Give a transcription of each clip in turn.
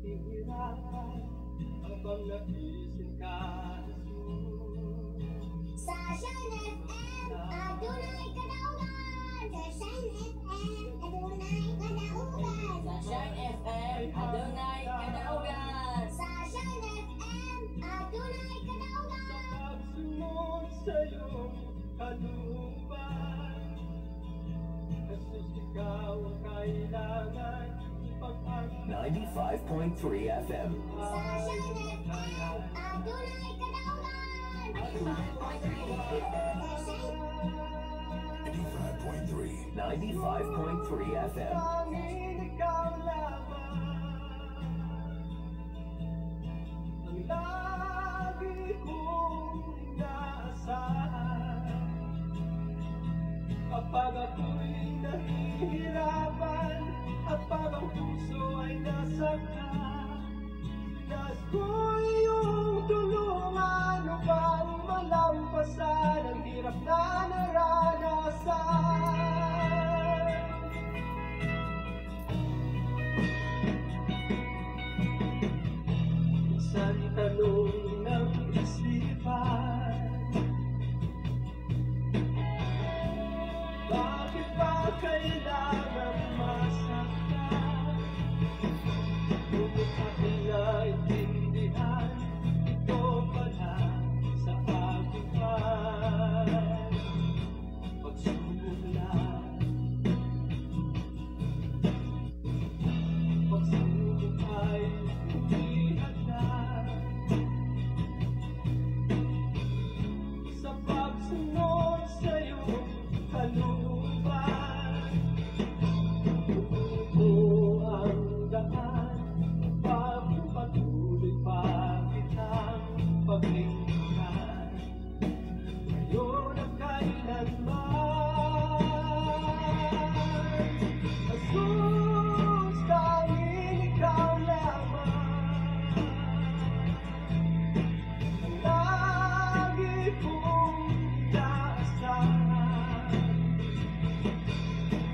Nahihirapan habang naisin ka, Jesus. Sa Shine FM, adunay kadaugan. Sa Shine FM, adunay kadaugan. Sa Shine FM, adunay kadaugan. Sa Shine FM, adunay kadaugan. Sa pagsunod sa iyong kalooban, Jesus, ikaw ang kailangan upang ang 95.3 FM. Sa Shine FM, adunay kadaugan. Sa Shine 95.3. 95.3 FM. Tanging ikaw lamang ang lagi kong inaasahan. Kapag ako'y nahihirapan at pag ang puso ay nasaktan, nais ko iyong tulungan upang malampasan ang hirap na naranasan. Minsan tanong ng isipan, bakit ba kailangan masaktan? Ngunit aking naintindihan, ito pala sa aking ay pagsubok lang. Pagsubok ay hindi hadlang sa pagsunod sa iyong kalooban. Ito ang daan upang patuloy pa kitang paglingkuran ngayon at kailanman. Jesus, tanging ikaw lamang ang lagi kong inaasahan.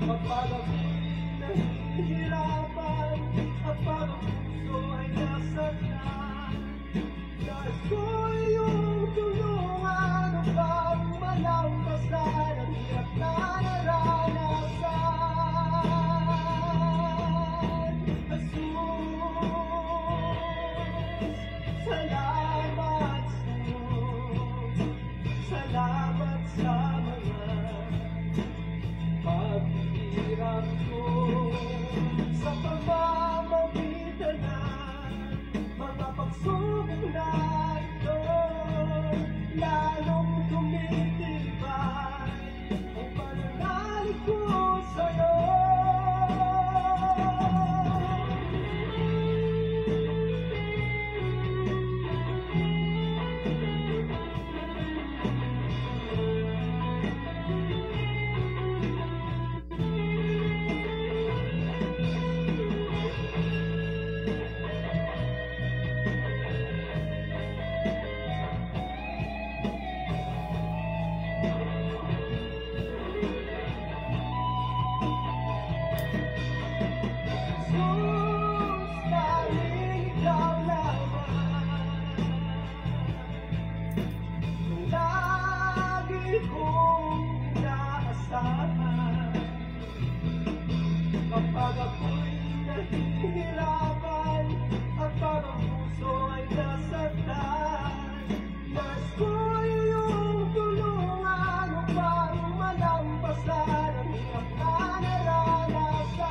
Kapag ako'y nahihirapan at pag ang puso ay nasaktan, nais ko iyong tulungan upang malampasan ang hirap na naranasan. Jesus, salamat sa'yo. Salamat sa mga paghihirap ko sa pamamagitan ng mga pagsubok na ito. Lalong tumitibay ang pananalig ko sa'yo. Jesus, tanging ikaw lamang ang lagi kong inaasahan. Kapag ako'y nahihirapan at pag ang puso ay nasaktan, nais ko iyong tulungan upang malampasan ang hirap na naranasan.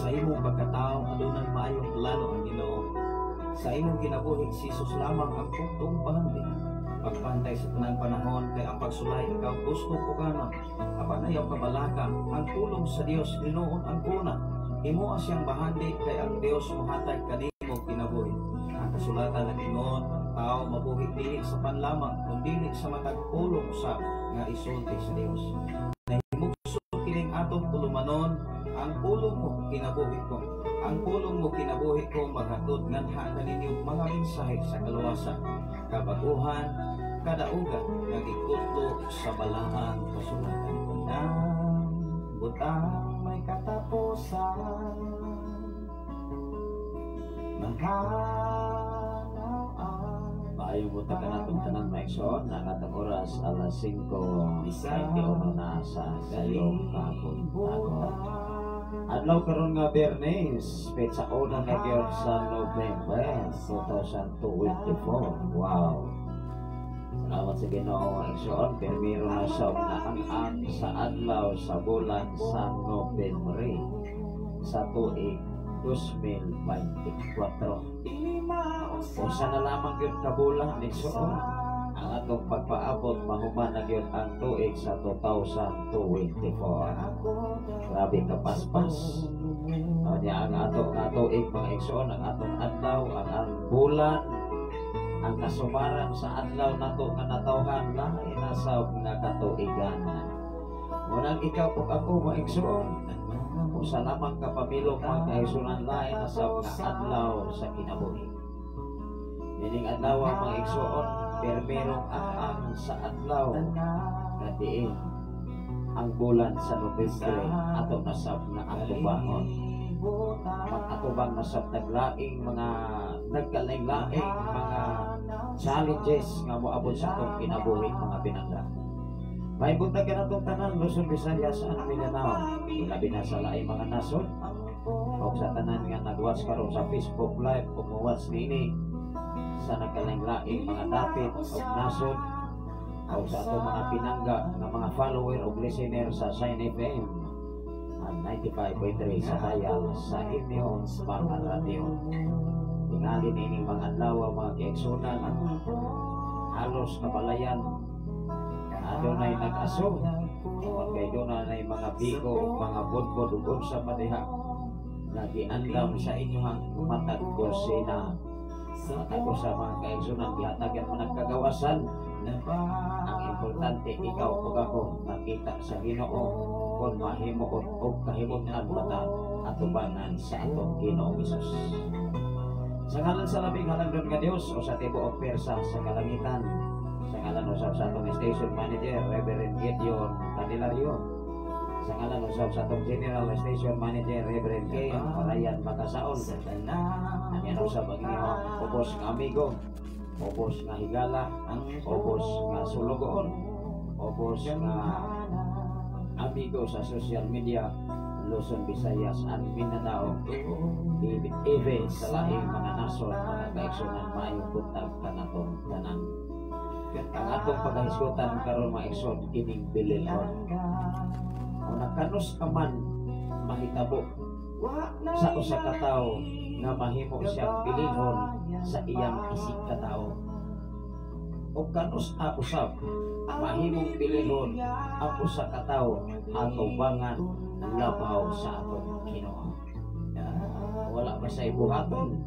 Sa imong pagkatao adunay maayong plano ang Ginoo. Sa imong kinabuhi si Jesus lamang ang puntong bahandi. Pagpantay sa tanang panahon kay ang pagsulay ikaw gusto ko kanon. Apan ayaw kabalaka ang pulong sa Dios hinuon ang kuna. Himoa siyang bahandi kay ang Dios mohatag kanimo kinabuhi. Ang Kasulatan nag-ingon, ang tao mabuhi dili sa pan lamang, kundi sa matag pulong usab nga isulti sa Dios. Nahimugso kining atong tulumanon, "Ang pulong mo kinabuhi ko." Ang pulong mo kinabuhi ko maghatod nganha kaninyo mga mensahe sa kaluwasan, kabaguhan, kadaugan nga gikutlo sa balaang kasulatan. Ang butang may katapusan, mahal ang Maayong buntag kanatong tanan, mga igsoon. Ang atong oras, alas 5:21 na sa sayong kabuntagon. Adlaw karon nga Biyernes, petsa 1 na gyud sa November 2024. Wow. Salamat sa Ginoo, mga igsoon. Permiro na sa ang sa adlaw sa bulan sa Nobyembre sa tuig 2024. Usa na lamang gyud ka bulan, igsoon, ang atong pagpaabot, mahuman na gyud ang tuig sa 2024. Grabe ka paspas. Niya ang ato nga tuig, mga igsoon, ang atong adlaw, ang bulan, ang kasumaran sa adlaw nato nga natawhan, lahi na sa nga katuigan. Munang ikaw ug ako, mga igsoon, usa lamang ka pamilok, mga kaigsunan, lahi na sa nga adlaw sa kinabuhi. Ining adlaw, mga igsoon, permerong ang sa adlaw nga diin ang bulan sa Nobyembre ato nasab na atubangon. Mag-atubang nasab naglaing mga nagkalaing-laing mga challenges nga moabot sa atong kinabuhi, mga pinangga. May buntag kanatong tanan, Luzon, Visayas and Mindanao. Labi na sa laing mga nasod o sa tanan nga nag-watch karon sa Facebook Live o mo-watch niini sa nagkalaing-laing mga dapit o nasod o sa atong mga pinangga nga mga follower o listener sa Shine FM ang 95.3 sa dial sa inyong mga radyo. Tingali nining mga adlaw, mga kaigsunan, halos kabalayan adunay nag-aso tungod kay dunay mga bigo, mga budbud ug unsa pa diha nga giandam sa inyong matag kusina. Matag usa, mga kaigsunan, gihatagan man ang kagawasan. Ang importante, ikaw ug ako makita sa Ginoo kung mahimuot og kahimutan ba ta atubangan sa atong Ginoong Hesus. Sa ngalan sa labing halangdon nga Dios o sa tibuok persa sa kalangitan, sa ngalan usab sa atong station manager, Reverend Gideon Candelario, sa ngalan usab sa atong general station manager, Reverend Ken Parayan Makasaon, ang yan usab ang inyong ubos nga amigo, ubos nga higala, ubos nga sulugoon, ubos nga amigo sa social media, Luzon, Visayas and Mindanao, even sa laing mga nasod, mga kaigsunan, maayong buntag kanatong tanan. Ang atong pagkahisgutan karon, mga igsoon, kining bililhon. Una, kanus ka man mahitabo sa usa ka tawo nga mahimo siyang bililhon sa iyang isig katawo? O kanus a usab mahimong bililhon ang usa ka tawo atubangan labaw sa atong Ginoo? Wala ba say buhaton?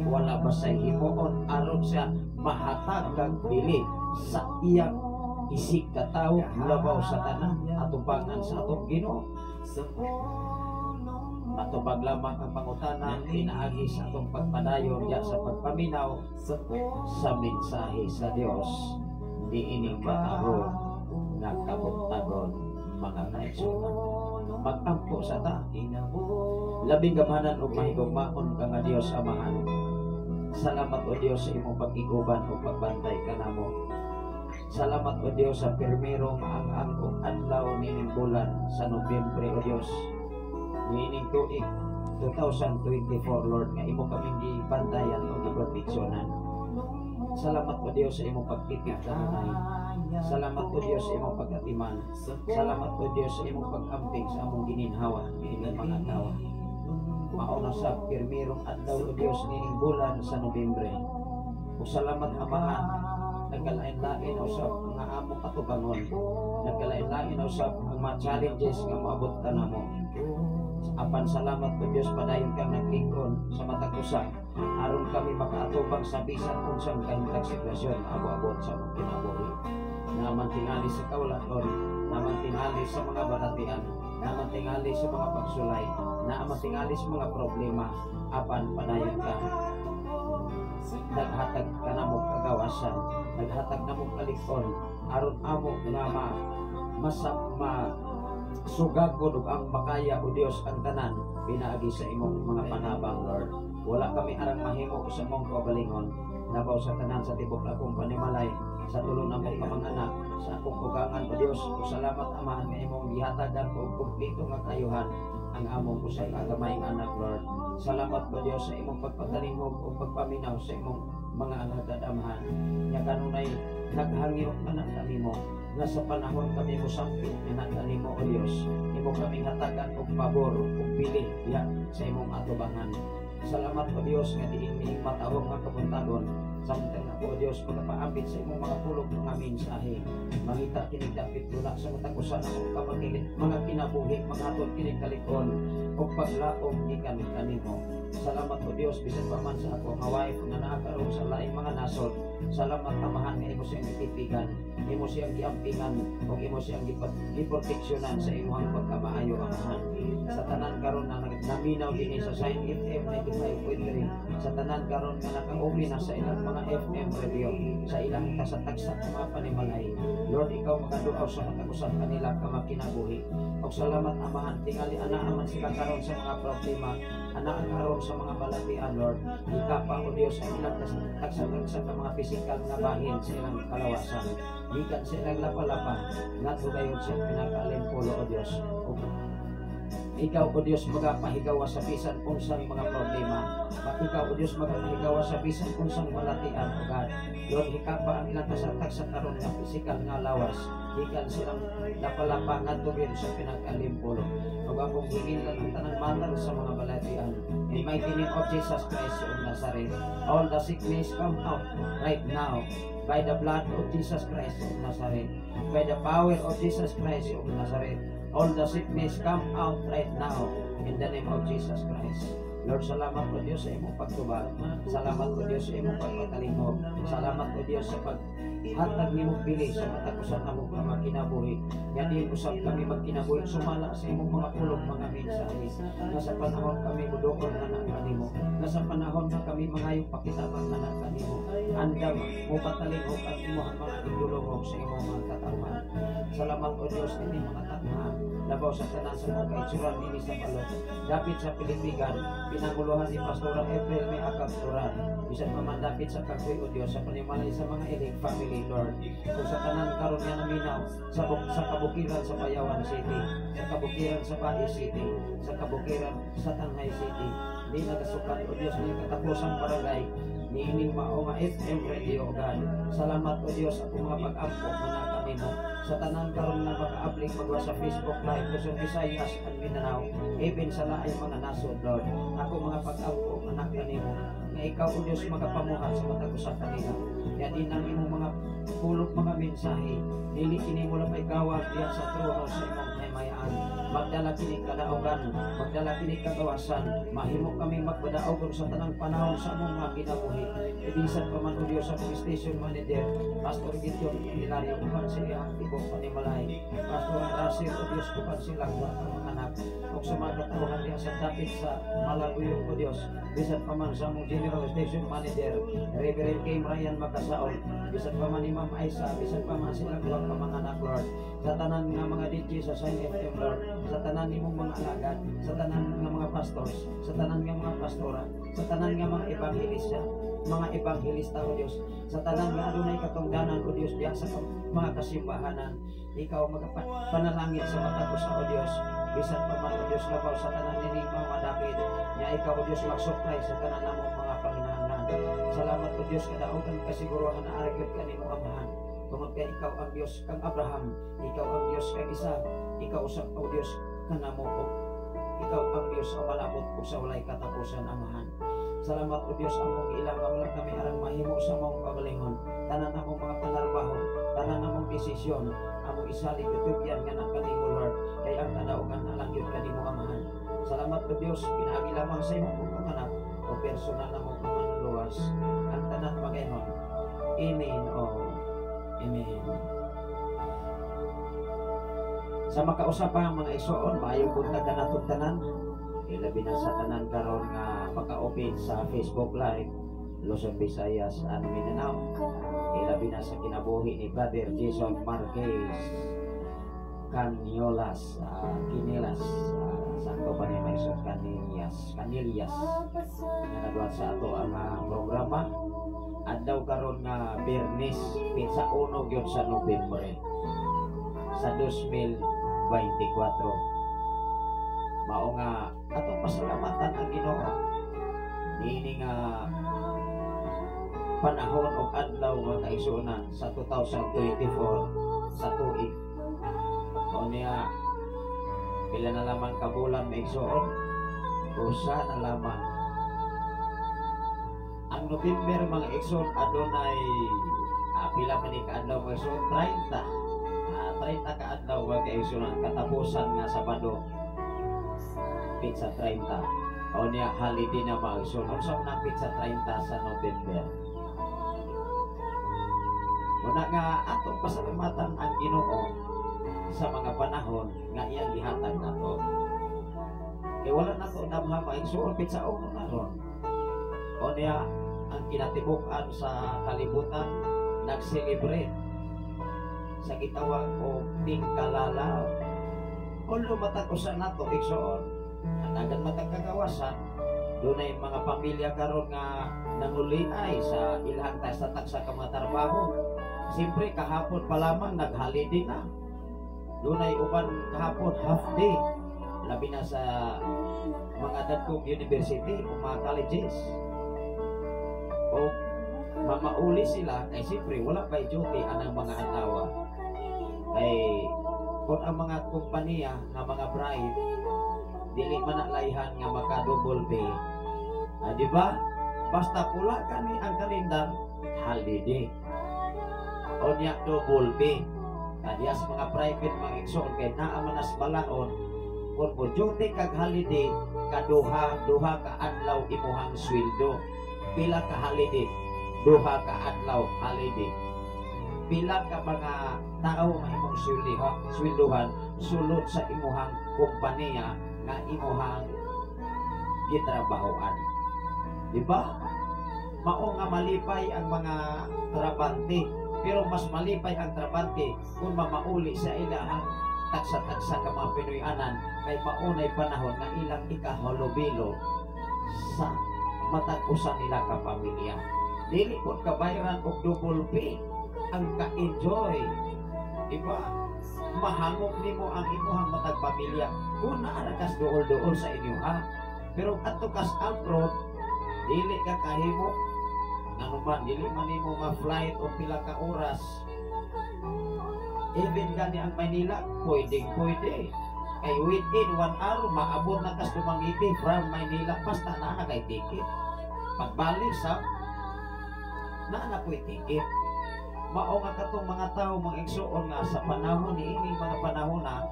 Wala ba say himuon aron siya mahatag kag dili sa iyang isig katawo labaw sa tanan atubangan sa atong Ginoo? Matubag lamang ang pangutana pinaagi sa atong pagpadayon diya sa pagpaminaw sa mensahe sa Dios niining bataho nga kabuntagon, mga kaigsunan. Magampo sa ta. Labing gamhanan ug mahigugmaon ka nga Dios Amahan. Salamat, o Dios, sa imong pag-iguban ug pagbantay kanamo. Salamat, o Dios, sa pirmero maang-ang og adlaw niining bulan sa Nobyembre, o Dios. Niining tuig 2024, Lord, nga imo kaming gibantayan ug giproteksyonan. Salamat, o Dios, sa imong pagtipig kanunay. Salamat, o Dios, sa imong pag-atiman. Salamat, o Dios, sa imong pag-amping sa among gininhawa niining mga adlaw. Mao na sa pirmirong adlaw, o Dios, niining bulan sa Nobyembre. O salamat, Amahan, nagkalain-lain usab nga among katubangon. Nagkalain-lain usab ang mga challenges nga moabot kanamo. Apan salamat, o Dios, padayon kang naglingkod sa matag usa aron kami makaatubang sa bisan unsang kahimtang sitwasyon abo-abot sa among kinabuhi. Naman tingali sa kaulaton, naman tingali sa mga balatian, naman tingali sa mga pagsulay, naman tingali sa mga problema, apan padayon ka naghatag ka namo kagawasan, naghatag namo kalig-on aron amo nga ma masap ma sugagod ug ang makaya, o Dios, ang tanan pinaagi sa imong mga panabang, Lord. Wala kami arang mahimo sa imong kaugalingon. Labaw sa tanan, sa tibok akong panimalay, sa tulo namong ka mga anak, sa akong ugangan, o Dios, ug salamat, Amahan, nga imong gihatagan og kumpleto nga kayuhan ang among usa ka gamayng anak, Lord. Salamat, o Dios, sa imong pagpatalingog ug pagpaminaw sa imong mga alagad, Amahan, nga kanunay naghangyo man ang kanimo nga sa panahon kami mosampit nga kanimo, O Dios, imo kami hatagan og pabor ug bili diha sa imong atubangan. Salamat, O Dios, nga diin ni matahom nga kabuntagon samtang ako, O Dios, magapaambit sa imong mga pulong, mga mensahe. Mangita kinig dapit dula sa matag usa namo ka mga kinabuhi, maghatod kinig kalig-on ug paglaom gikan kanimo. Salamat, O Dios, bisan pa man sa ako nga wife nga naa karon sa laing mga nasod. Salamat, Amahan, nga imo siyang gitipigan, imo siyang giampingan ug imo siyang giproteksyonan sa imong pagkamaayo, Amahan. Sa tanan karon na naminaw dinhi sa Sign FM 95.3, sa tanan karon nga naka-open na sa ilang mga FM radio sa ilang kasatagsak mga panimalay, Lord, ikaw makaduaw sa matag usa kanila ka makinabuhi. Ug salamat, Amahan, tingali anaa man sila karon sa mga problema, anaa karon sa mga balatian, Lord. Ikapa, O Dios, ang ilang tagsa-tagsa ka mga pisikal nga bahin sa ilang kalawasan gikan sa ilang lapa-lapa ngadto gayud sa pinakalimpulo, O Dios. Ug ikaw, O Dios, magapahigawa sa bisan unsang mga problema. Ikaw, O Dios, magapahigawa sa bisan unsang balatian, O God. Lord, hikapa ang ilang kasatag sa karon nga pisikal nga lawas gikan silang lapalapa ngadto gyud sa pinakalimpulo. Ug akong giingnan ang tanang manner sa mga balatian. In mighty name of Jesus Christ of Nazareth, all the sickness come out right now by the blood of Jesus Christ of Nazareth, by the power of Jesus Christ of Nazareth. All the sickness come out right now in the name of Jesus Christ. Lord, salamat, O Diyos, sa imong pagtubag. Salamat, O Diyos, sa imong pagpatalingog. Salamat, O Diyos, sa paghatag nimong bili sa matag usa namo ka mga kinabuhi. Nga diin usab kami magkinabuhi sumala sa imong mga pulong, mga mensahe. Nga sa panahon kami muduol nga na kanimo. Nga sa panahon nga kami mangayong pakitabang nga na kanimo. Andam mo patalingog ang imong mga igdulongog sa imong mga katawhan. Salamat, O Diyos, ini mga tagna. Labaw sa tanan sa mga kaigsuonan dinhi sa Balot. Dapit sa Pilipigan, pinanguluhan ni Pastora April May Akab Turan. Bisan pa man dapit sa Kagoy, O Diyos, sa panimalay sa mga ilig family, Lord. Kung sa tanan karon nga naminaw sa kabukiran sa Bayawan City, sa kabukiran sa Bais City, sa kabukiran sa Tanjay City, di nagasukan, O Diyos, ni katapusang barangay, niining mao nga FM radio, O God. Salamat, O Diyos, akong mga pag-ampo nga kanimo. Sa tanan karon nga makaabling magwa sa Facebook Live, Luzon, Visayas, and Mindanao, even sa laing mga nasod, Lord. Ako mga pag-ampo nga kanimo nga ikaw, O Diyos, magapamuhat sa matag usa kanila. Kaya din ang imong mga pulong, mga mensahe, dili kini mo lang gawa diya sa trono sa imong himayaan. Magdala kini kadaugan, magdala kini kagawasan, mahimo kami magpadaog sa tanang panahon sa among mga kinabuhi. Ibisan pa man, O Diyos, sa station manager, Pastor Gideon Hilario, uban sa iyang tibok panimalay. Pastor Russell, O Diyos, uban silang mga anak. Ug sa mga katawhan diya sa dapit sa Malaguyong, O Diyos, bisan pa man sa among general station manager, Reverend K. Ryan Makasaol, bisan pa man ni Ma'am Aisa, bisan pa man silang duha ka mga anak, Lord. Sa tanan nga mga DJ sa Sign FM, Lord, sa tanan nimong mga alagad, sa tanan nga mga pastors, sa tanan nga mga pastora, sa tanan nga mga ebanghelista, O Dios, sa tanan nga adunay katungdanan, O Dios, diha sa mga kasimbahanan, ikaw magapanalangin sa matag usa, O Dios. Bisan pa man, O Dios, labaw sa tanan nining mga dapit, nya ikaw, O Dios, magsupply sa tanan namong mga panginahanglan. Salamat, O Dios, kadaugan kasiguruhan na ara gyud kanimo, Amahan. Tungod kay ikaw ang Dios kang Abraham, ikaw ang Dios kang Isaac, ikaw usab, O Dios, kanamo ug ikaw ang Dios sa malabot ug sa walay katapusan, Amahan. Salamat, O Dios, among ilang nga wala kami arang mahimo sa among kaugalingon. Tanan among mga panarbaho, tanan among desisyon, among isalig itugyan nga na kanimo, Lord, kay ang kadaugan alang gyud kanimo, Amahan. Salamat, O Dios, pinaagi lamang sa imong anak. o personal na mong manluluwas. Ang tanan magaingon, "Amen" o "Amen." Sa makausa pa, mga igsoon, maayong buntag kanatong tanan. Ilabi na sa tanan karon nga maka-open sa Facebook Live, Luzon, Visayas and Mindanao. Ilabi na sa kinabuhi ni Brother Jason Marquez Caniolas, Kinilas, sakto pa ni Maison Canillas, Canillas, nga nagwat sa ato ang programa. Adlaw karon nga Biyernes, pitsa 1 gyud sa Nobyembre sa 2024. Mao nga atong pasalamatan ang Ginoo niini nga panahon o adlaw, mga kaigsuonan, sa 2024 sa tuig. O niya, pila na lamang ka bulan, mga igsoon, usa na lamang ang November, mga igsoon. Adunay pila man ni kaadlaw, mga igsoon? 30, 30 ka adlaw, mga kaigsoon, ang katapusan nga Sabado, pitsa 30. O niya, holiday na, mga igsoon. Unsa man ang pitsa 30 sa November? Muna nga atong pasalamatan ang Ginoo sa mga panahon nga iyang gihatag nato. Kay wala na to damha, mga igsoon, pitsa 1 na ron. O niya, ang kinatibuk-an sa kalibutan nag-celebrate sa gitawag og tingkalalaw. Kung matag usa nato, igsoon, dagan matag kagawasan, dunay mga pamilya karon nga nanguliay sa ilang sa tagsa ka mga trabaho. Siyempre, kahapon pa lamang nag-holiday na. Dunay uban kahapon half day. Labi na sa mga dagkong university o mga colleges. O mamauli sila kay siyempre wala pa'y duty anang mga adlaw. Kay kung ang mga kumpanya nga mga private, dili man na layhan nga maka double pay. Ah, di ba? Basta pula kani ang kalendar, holiday. O niya, double pay. Kadiya sa mga private, mga igsoon, kay naa man nas balaon kung mo duty kag holiday, kaduha duha ka adlaw imuhang sweldo. Pila ka holiday? Duha ka adlaw holiday. Pila ka mga tao nga imong sweldohan sulod sa imuhang kompanya nga imuhang gitrabahoan. Di ba? Mao nga malipay ang mga trabante, pero mas malipay ang trabante kung mamauli sa ilahang tagsa-tagsa ka mga Pinoy-anan kay maunay panahon nga ilang ikahalubilo sa matag usa nila ka pamilya. Dili pud kabayran og double pay ang ka-enjoy. Di ba? Mahangop nimo ang imuhang matag pamilya kung naa ra kas duol-duol sa inyo ha. Pero adto kas abroad, dili ka kahimo ngano man dili man nimo ma-flight og pila ka oras. Even gani ang Maynila, pwedeng pwede. Kay within 1 hour, maabot na kas Dumaguete from Maynila, basta naa na kay ticket. Pagbalik sa naa na ko'y ticket. Mao nga katong mga tao, mga igsuon, nga sa panahon ni ining mga panahon na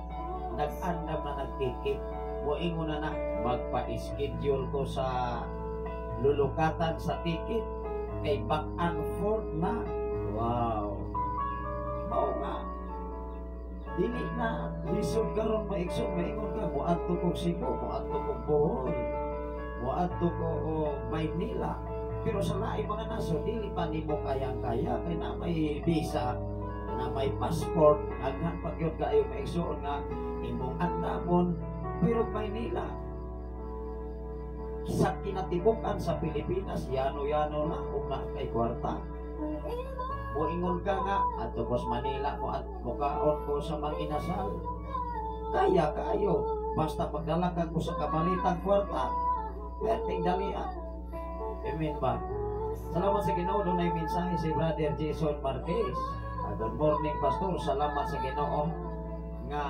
nag-andam na nag-ticket. Moingon na na magpa-schedule ko sa lulukatan sa ticket kay back and forth na. Wow. Mao nga dili na lisod karon, maigsoon, maingon ka moadto kog Cebu, moadto kog Bohol, moadto ko og Maynila. Pero sa laing mga nasod, dili pa nimo kayang-kaya kay na may visa, na may passport, aghan pa gyud kaayo, maigsoon, nga imong andamon. Pero Maynila, sa kinatibuk-an sa Pilipinas, yano-yano na kung na kay kwarta. Moingon ka nga adto ko sa Manila mo at mukaon ko sa Mang Inasal. Kaya kaayo basta magdala kag usa ka malitang kwarta. Perting dali ah. Amen ba? Salamat sa Ginoo, dunay mensahe si Brother Jason Marquez. Good morning, Pastor. Salamat sa Ginoo nga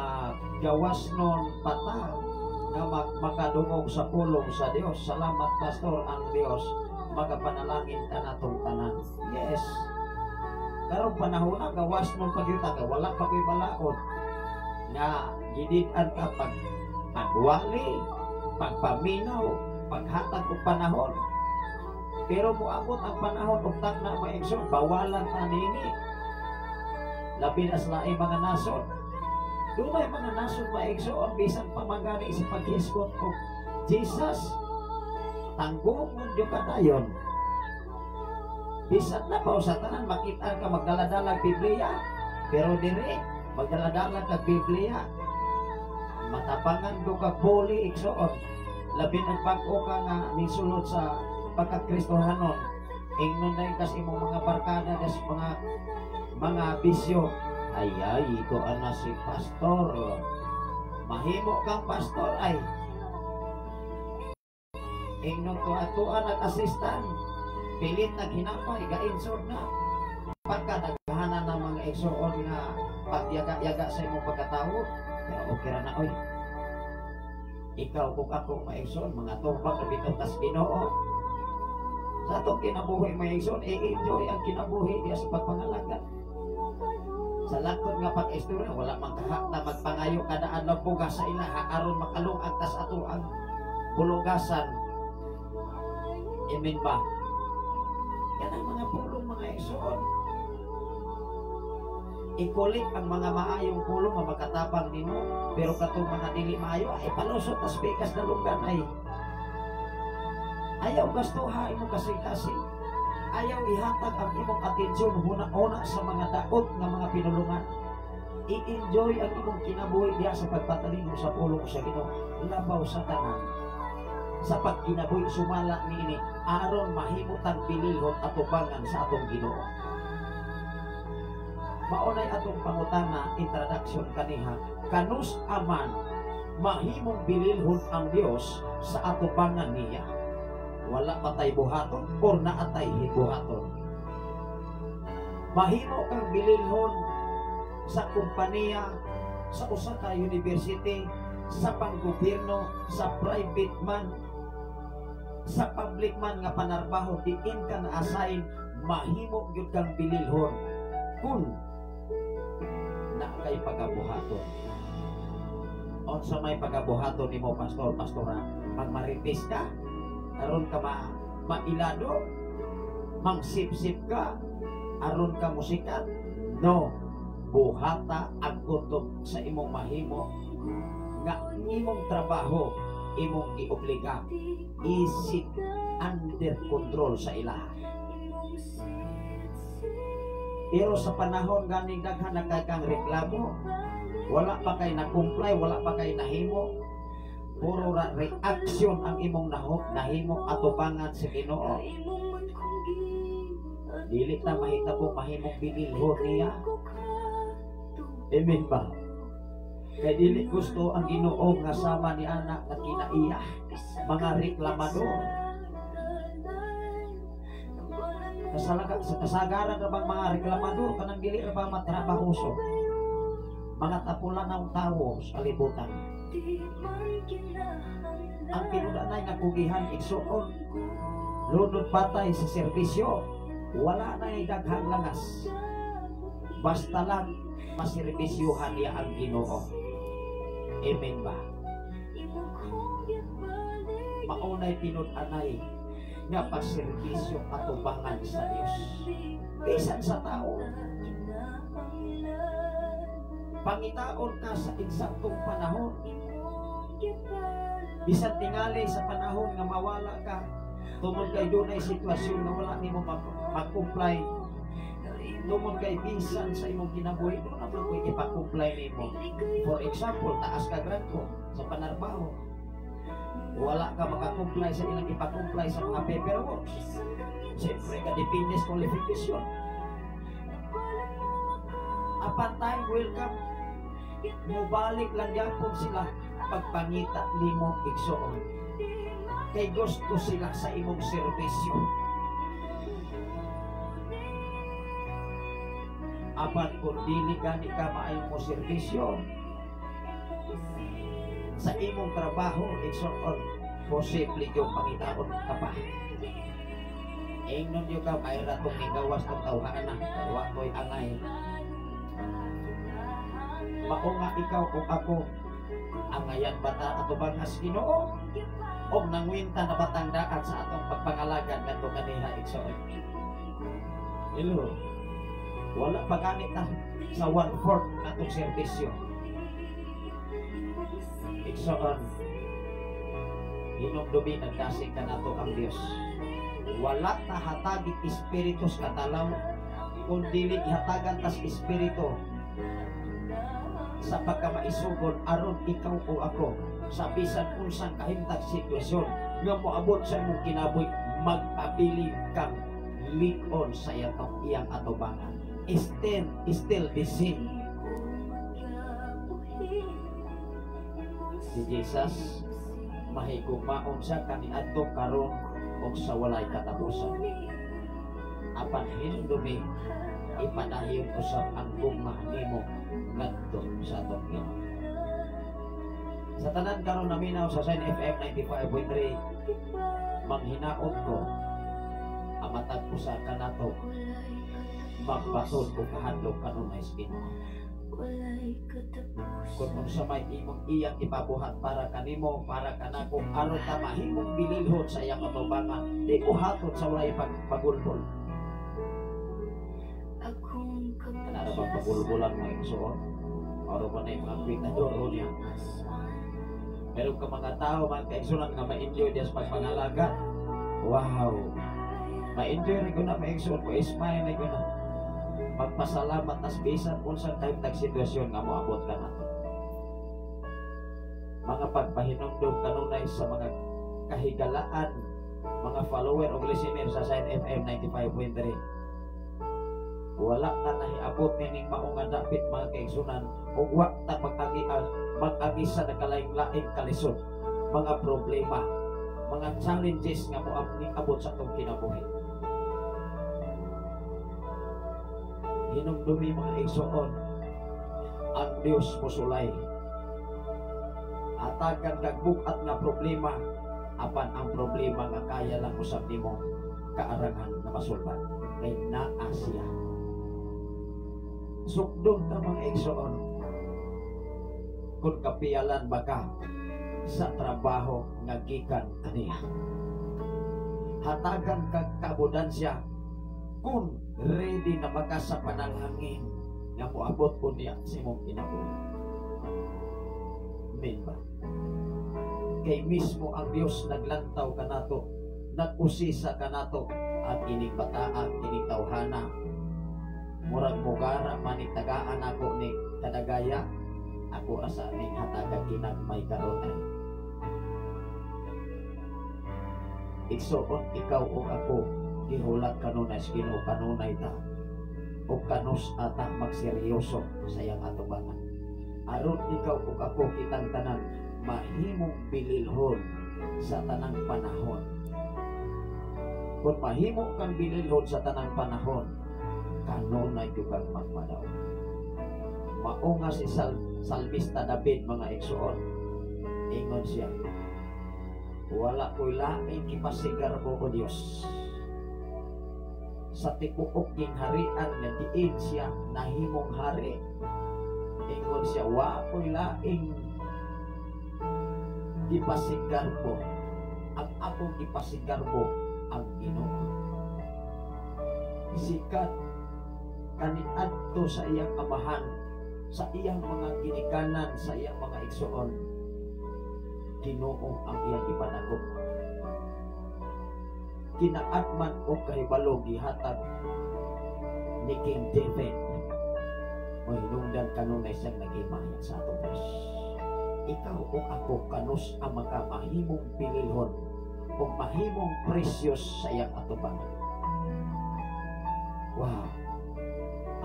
gawas nun pata nga makadungog sa pulong sa Dios. Salamat, Pastor, ang Dios magapanalangin kanatong tanan. Yes. Karong panahon na gawas nun pagyuta ka, wala pa ko'y balaod nga gidid-an ka pag pagwali, pagpaminaw, paghatag og panahon. Pero moabot ang panahon og tagna, mga igsoon, bawalan ta nini. Labi na sa laing mga nasod. Dunay mga nasod, mga igsoon, bisan pa man gani sa paghisgot og Jesus, tanggungon gyud ka dayon. Bisan na pa sa tanan makita ka magdala-dala Biblia, pero diri magdala-dala ka Biblia, matabangan do ka bully, igsoon. Labi nang bag-o ka nga nisulod sa pagkakristohanon, ingnon na kas imong mga barkada das mga bisyo, "Ay ay, ito ana si pastor, mahimo kang pastor ay." Ingnon to atuan nag-assistant, pilit naghinapay, gainsod na pagka naghana ng mga igsoon nga pagyaga-yaga sa imong pagkatao. Pero okay ra na oy. Ikaw kung ako, mga igsoon, mga tubag na bitaw tas Ginoo sa atong kinabuhi, mga igsoon. I-enjoy ang kinabuhi diya sa pagpangalaga. Sa langtod nga pag-istorya, wala man kahakta magpangayo kada adlaw bugas sa ilaha aron makalungag tas ato ang bulugasan. Amen ba? Yan ang mga pulong, mga igsoon. I-collect ang mga maayong pulong nga makatabang nimo, pero katong mga dili maayo ay palusot tas pikas dalunggan ay. Ayaw gastuha imong kasing-kasing. Ayaw ihatag ang imong atensyon huna-huna sa mga daot nga mga pinulungan. I-enjoy ang imong kinabuhi diha sa pagpatalino sa pulong sa Ginoo. Labaw sa tanan, sa pagkinabuhi sumala niini aron mahimo tang bililhon atubangan sa atong Ginoo. Maunay atong pangutana, introduction kaniha: kanus aman mahimong bililhon ang Dios sa atubangan niya? Wala pa tay buhaton or naatay buhaton? Mahimo kang bililhon sa kompanya, sa usa ka university, sa panggobyerno, sa private man, sa public man nga panarbaho, diin ka na-assign, mahimo gyud kang bililhon kung na kay pagabuhaton. Unsa may pagabuhaton nimo, pastor, pastora? Magmarites ka aron ka mailado? Mangsipsip ka aron ka musikat? No, buhata ang kutob sa imong mahimo nga imong trabaho, imong giobliga isip under control sa ilaha. Pero sa panahon ganing daghan na kay kang reklamo, wala pa kay na-comply, wala pa kay nahimo, puro ra reaction ang imong nahimo atubangan sa Ginoo, dili ta mahitabo mahimong bililhon niya. Amen ba? Kay dili gusto ang Ginoo nga sama ni anak nga kinaiya, mga reklamador. Kasalaga sa kasagaran ra bang mga reklamador kanang dili ra ba matrabahoso? Mga tapulan ng tawo sa kalibutan. Ang tinud-anay nga kugihan, igsuon, lunod patay sa serbisyo, wala na daghang langas. Basta lang maserbisyuhan niya ang Ginoo. Amen ba? Maunay tinud-anay nga pagserbisyo atubangan sa Dios. Bisan sa tao. Pangitaon ka sa eksaktong panahon. Bisan tingali sa panahon nga mawala ka tungod kay dunay sitwasyon nga wala nimo mag-comply, tungod kay bisan sa imong kinabuhi doon naman ko'y ipa-comply nimo. For example, taas ka grado sa panarbaho, wala ka makakomply sa ilang ipa-comply sa mga paperworks. Siyempre ka depende sa qualification. Apan time will come, mubalik lang yapon sila pagpangita nimo, igsoon, kay gusto sila sa imong serbisyo. Apan kung dili gani ka maayong mo serbisyo sa imong trabaho, igsoon, posible yung pangitaon ka pa. Ingnon yo ka, may ratong igawas tong tawhaan na kay wa ko'y angay. Mao nga ikaw kung ako Angayan ba ta atubang as Ginoo? Og nangwinta na batang daan sa atong pagpangalagad ngadto kaniha, igsoon? Hello. Wala pa gani ta sa one-fourth natong serbisyo. Igsoon, hinumdumi, nagdasig kanato ang Dios. Wala ta hatagi espiritu sa katalaw kung dili ihatagan tas espiritu sa pagkamaisugon aron ikaw o ako sa bisan unsang kahimtang sitwasyon nga moabot sa imong kinabuhi, magpabilin kang lig-on sa iyang atubangan. Still the same. Si Jesus, mahigugmaon siya kaniadto, karon ug sa walay katapusan. Apan hinumdumi, ipadayon usab ang gugma nimo ngadto sa atong Ginoo. Sa tanan karon naminaw sa Sign FM 95.3, manghinaot ko ang matag usa kanato magbaton og kahadlok kanunay sa Ginoo. Kung unsa may imong iyang ipabuhat para kanimo, para kanako, aron ta mahimong bililhon sa iyang atubangan, di buhaton sa walay pagulbol. Kanara bang pagulbolan, mga igsoon? Oro ba na yung mga kwitador niya? Meron ka mga tao, mga kaigsunan, nga ma-enjoy diya sa pagpangalaga. Wow! Ma-enjoy rin ko na, ma-igsoon ko, smile rin ko na. Magpasalamat tas bisan unsang kahimtang sitwasyon nga moabot ka nato. Mga pagpahinumdum kanunay sa mga kahigalaan, mga follower o listener sa Sign FM 95.3. Wala ta nahiabot nining mao nga dapit, mga kaigsunan, ug wa ta mag-agi sa nagkalaing-laing kalisod, mga problema, mga challenges nga moabot sa atong kinabuhi. Hinumdumi, mga igsoon, ang Dios mosulay. Hatagan kag bug-at nga problema, apan ang problema nga kaya lang usab nimo kaarangan nga masulbad kay naa siya. Sukdon ta, mga igsoon, kung kapiyalan ba ka sa trabaho nga gikan kaniya. Hatagan kag kaabundansya kung ready na ba ka sa panalangin nga moabot unya sa imong kinabuhi. Amen ba? Kay mismo ang Dios naglantaw kanato, nag-usisa kanato at ining bataan, ining tawhana. Murag mugara man ni tagaan ako ni kadagaya, ako asa ning hataga kinagmay karon ay. Igsoon, ikaw o ako gihulat kanunay sa Ginoo, kanunay ta o kanus ata magseryoso sa iyang atubangan. Aron ikaw ug ako, kitang tanan, mahimong bililhon sa tanang panahon. Kung mahimo kang bililhon sa tanang panahon, kanunay gyud kang magmadaog. Mao nga si Salmista David, mga igsoon, ingon siya, "Wala ko'y laing gipasigarbo, o Dios." Sa tibuok king harian nga diin siya nahimong hari, ingon siya, "Wa ko'y laing gipasigarbo. Ang akong gipasigarbo ang Ginoo." Sikat kaniadto sa iyang amahan, sa iyang mga ginikanan, sa iyang mga igsoon, Ginoo ang iyang ipanagop. Kinaatman og kahibalo gihatag ni King David, mahinungdan kanunay siyang nagimaya sa atong Diyos. Ikaw o ako, kanus ang makamahimong bililhon o mahimong precious sa iyang atubangan? Wow!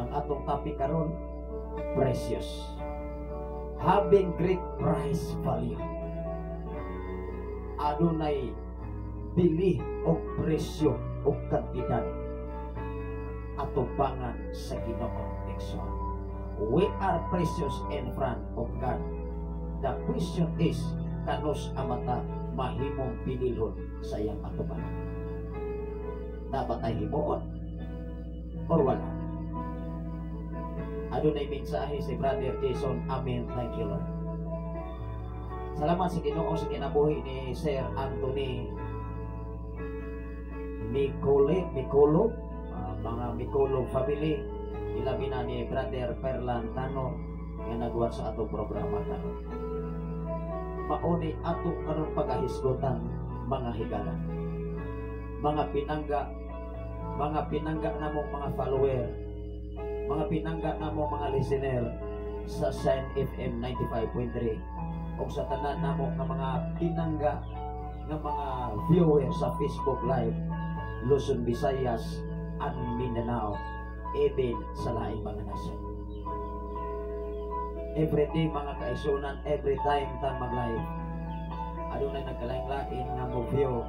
Ang atong topic karon, precious. Having great price value. Adunay bili o presyo o kantidad atubangan sa Ginoo, igsoon. We are precious in front of God. The question is, kanus amata mahimong bililhon sa iyang atubangan? Dapat ay himuon or wala? Adunay mensahe si Brother Jason. Amen. Thank you, Lord. Salamat sa Ginoo sa kinabuhi ni Sir Anthony Micole, Micolo, mga Micolo family, ilabi na ni Brother Perlan Tano nga nagwat sa atong programa karon. Mauni ato karon pagahisgotan, mga higala. Mga pinangga namong mga follower, mga pinangga namong mga listener sa Shine FM 95.3 o sa tanan namo nga mga pinangga nga mga viewer sa Facebook Live, Luzon, Visayas and Mindanao, even sa laing mga nasyon. Every day, mga kaigsuonan, every time ta mag-live, adunay nagkalain-lain nga mo view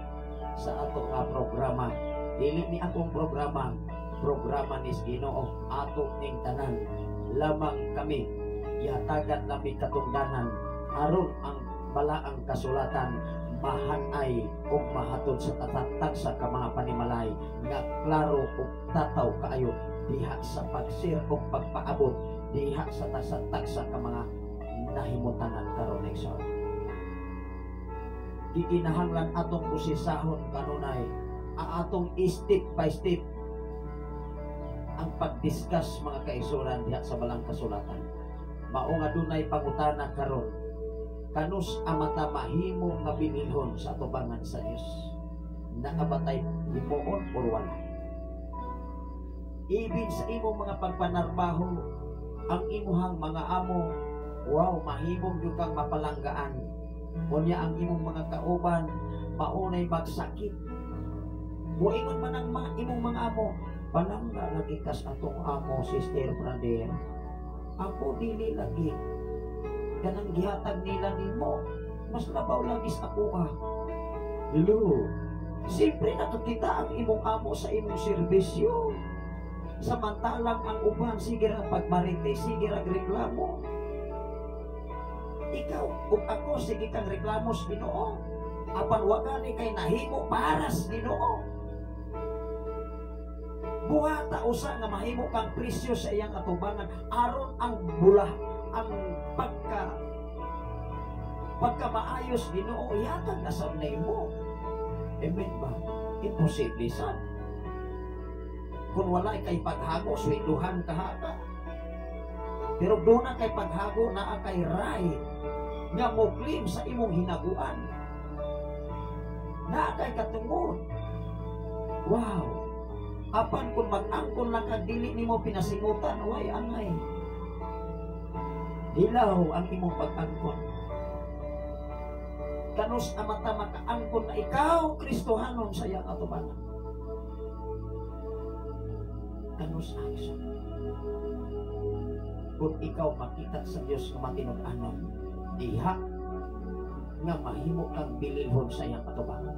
sa ato nga programa. Dili ni akong programa, programa ni Ginoo, ato ning tanan. Lamang kami gihatagan nami katungdanan aron ang balaang kasulatan mahanay ug mahatod sa tatatag sa ka mga panimalay nga klaro ug tataw kaayo diha sa pag-share ug pagpaabot diha sa tagsa ka mga nahimutangan karon, igsoon. Gikinahanglan atong prosesahon kanunay ang atong step by step ang pag-discuss, mga kaigsuonan, diha sa balang kasulatan. Mao nga dunay pangutana karon: kanus amata mahimo nga bililhon sa atubangan sa Dios? Naa ba tay himuon or wala? Ibig sa imong mga pagpanarbaho, ang imuhang mga amo, wow, mahimong gyud kang mapalanggaan. Unya ang imong mga kauban maunay magsakit. Muingon man ang mga imong mga amo, "Palangga lagi kas atong amo, sister, brother. Ako dili lagi. Kanang gihatag nila nimo, mas labaw lagi sa ako ah." Hello. Siyempre nakakita ang imong amo sa imong serbisyo. Samantalang ang uban sige ra pagmarite, sige ra reklamo. Ikaw ug ako sige kang reklamo sa Ginoo. Apan wa gani kay nahimo para sa Ginoo. Buhata usa nga mahimo kang presyo sa iyang atubangan aron ang bula ang pagka pagka maayos Ginoo ihatag na sa nimo. Amen ba? Imposible sad. Kung wala kay paghago, swelduhan ka haka. Pero doon na kay paghago, naa kay right nga mo claim sa imong hinaguan. Naa kay katungod. Wow. Apan kung mag-angkon lang ka, dili nimo pinasingutan, way angay. Hilaw ang imong pag-angkon. Kanus amata makaangkon na ikaw Kristohanon sa iyang atubangan? Kanus action? Kung ikaw makita sa Dios nga matinud-anon, diha nga mahimo kang bililhon sa iyang atubangan.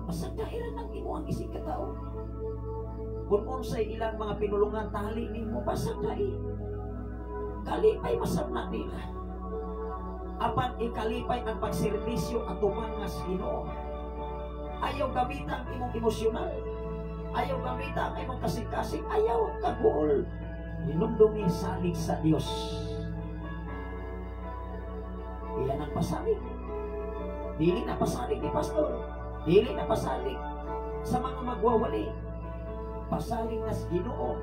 Masagdairan ang imo ang isig katao. Kung unsay ilang mga pinulungan tali nimo, basagdai. Kalipay masab na nila. Apan ikalipay ang pagserbisyo atubangas Ginoo. Ayaw gamita ang imong emosyonal. Ayaw gamita ang imong kasing-kasing. Ayaw kaguol. Hinumdumi, salig sa Dios. Iyan ang pasalig. Dili na pasalig ni pastor. Dili na pasalig sa mga magwawali. Pasalig na sa Ginoo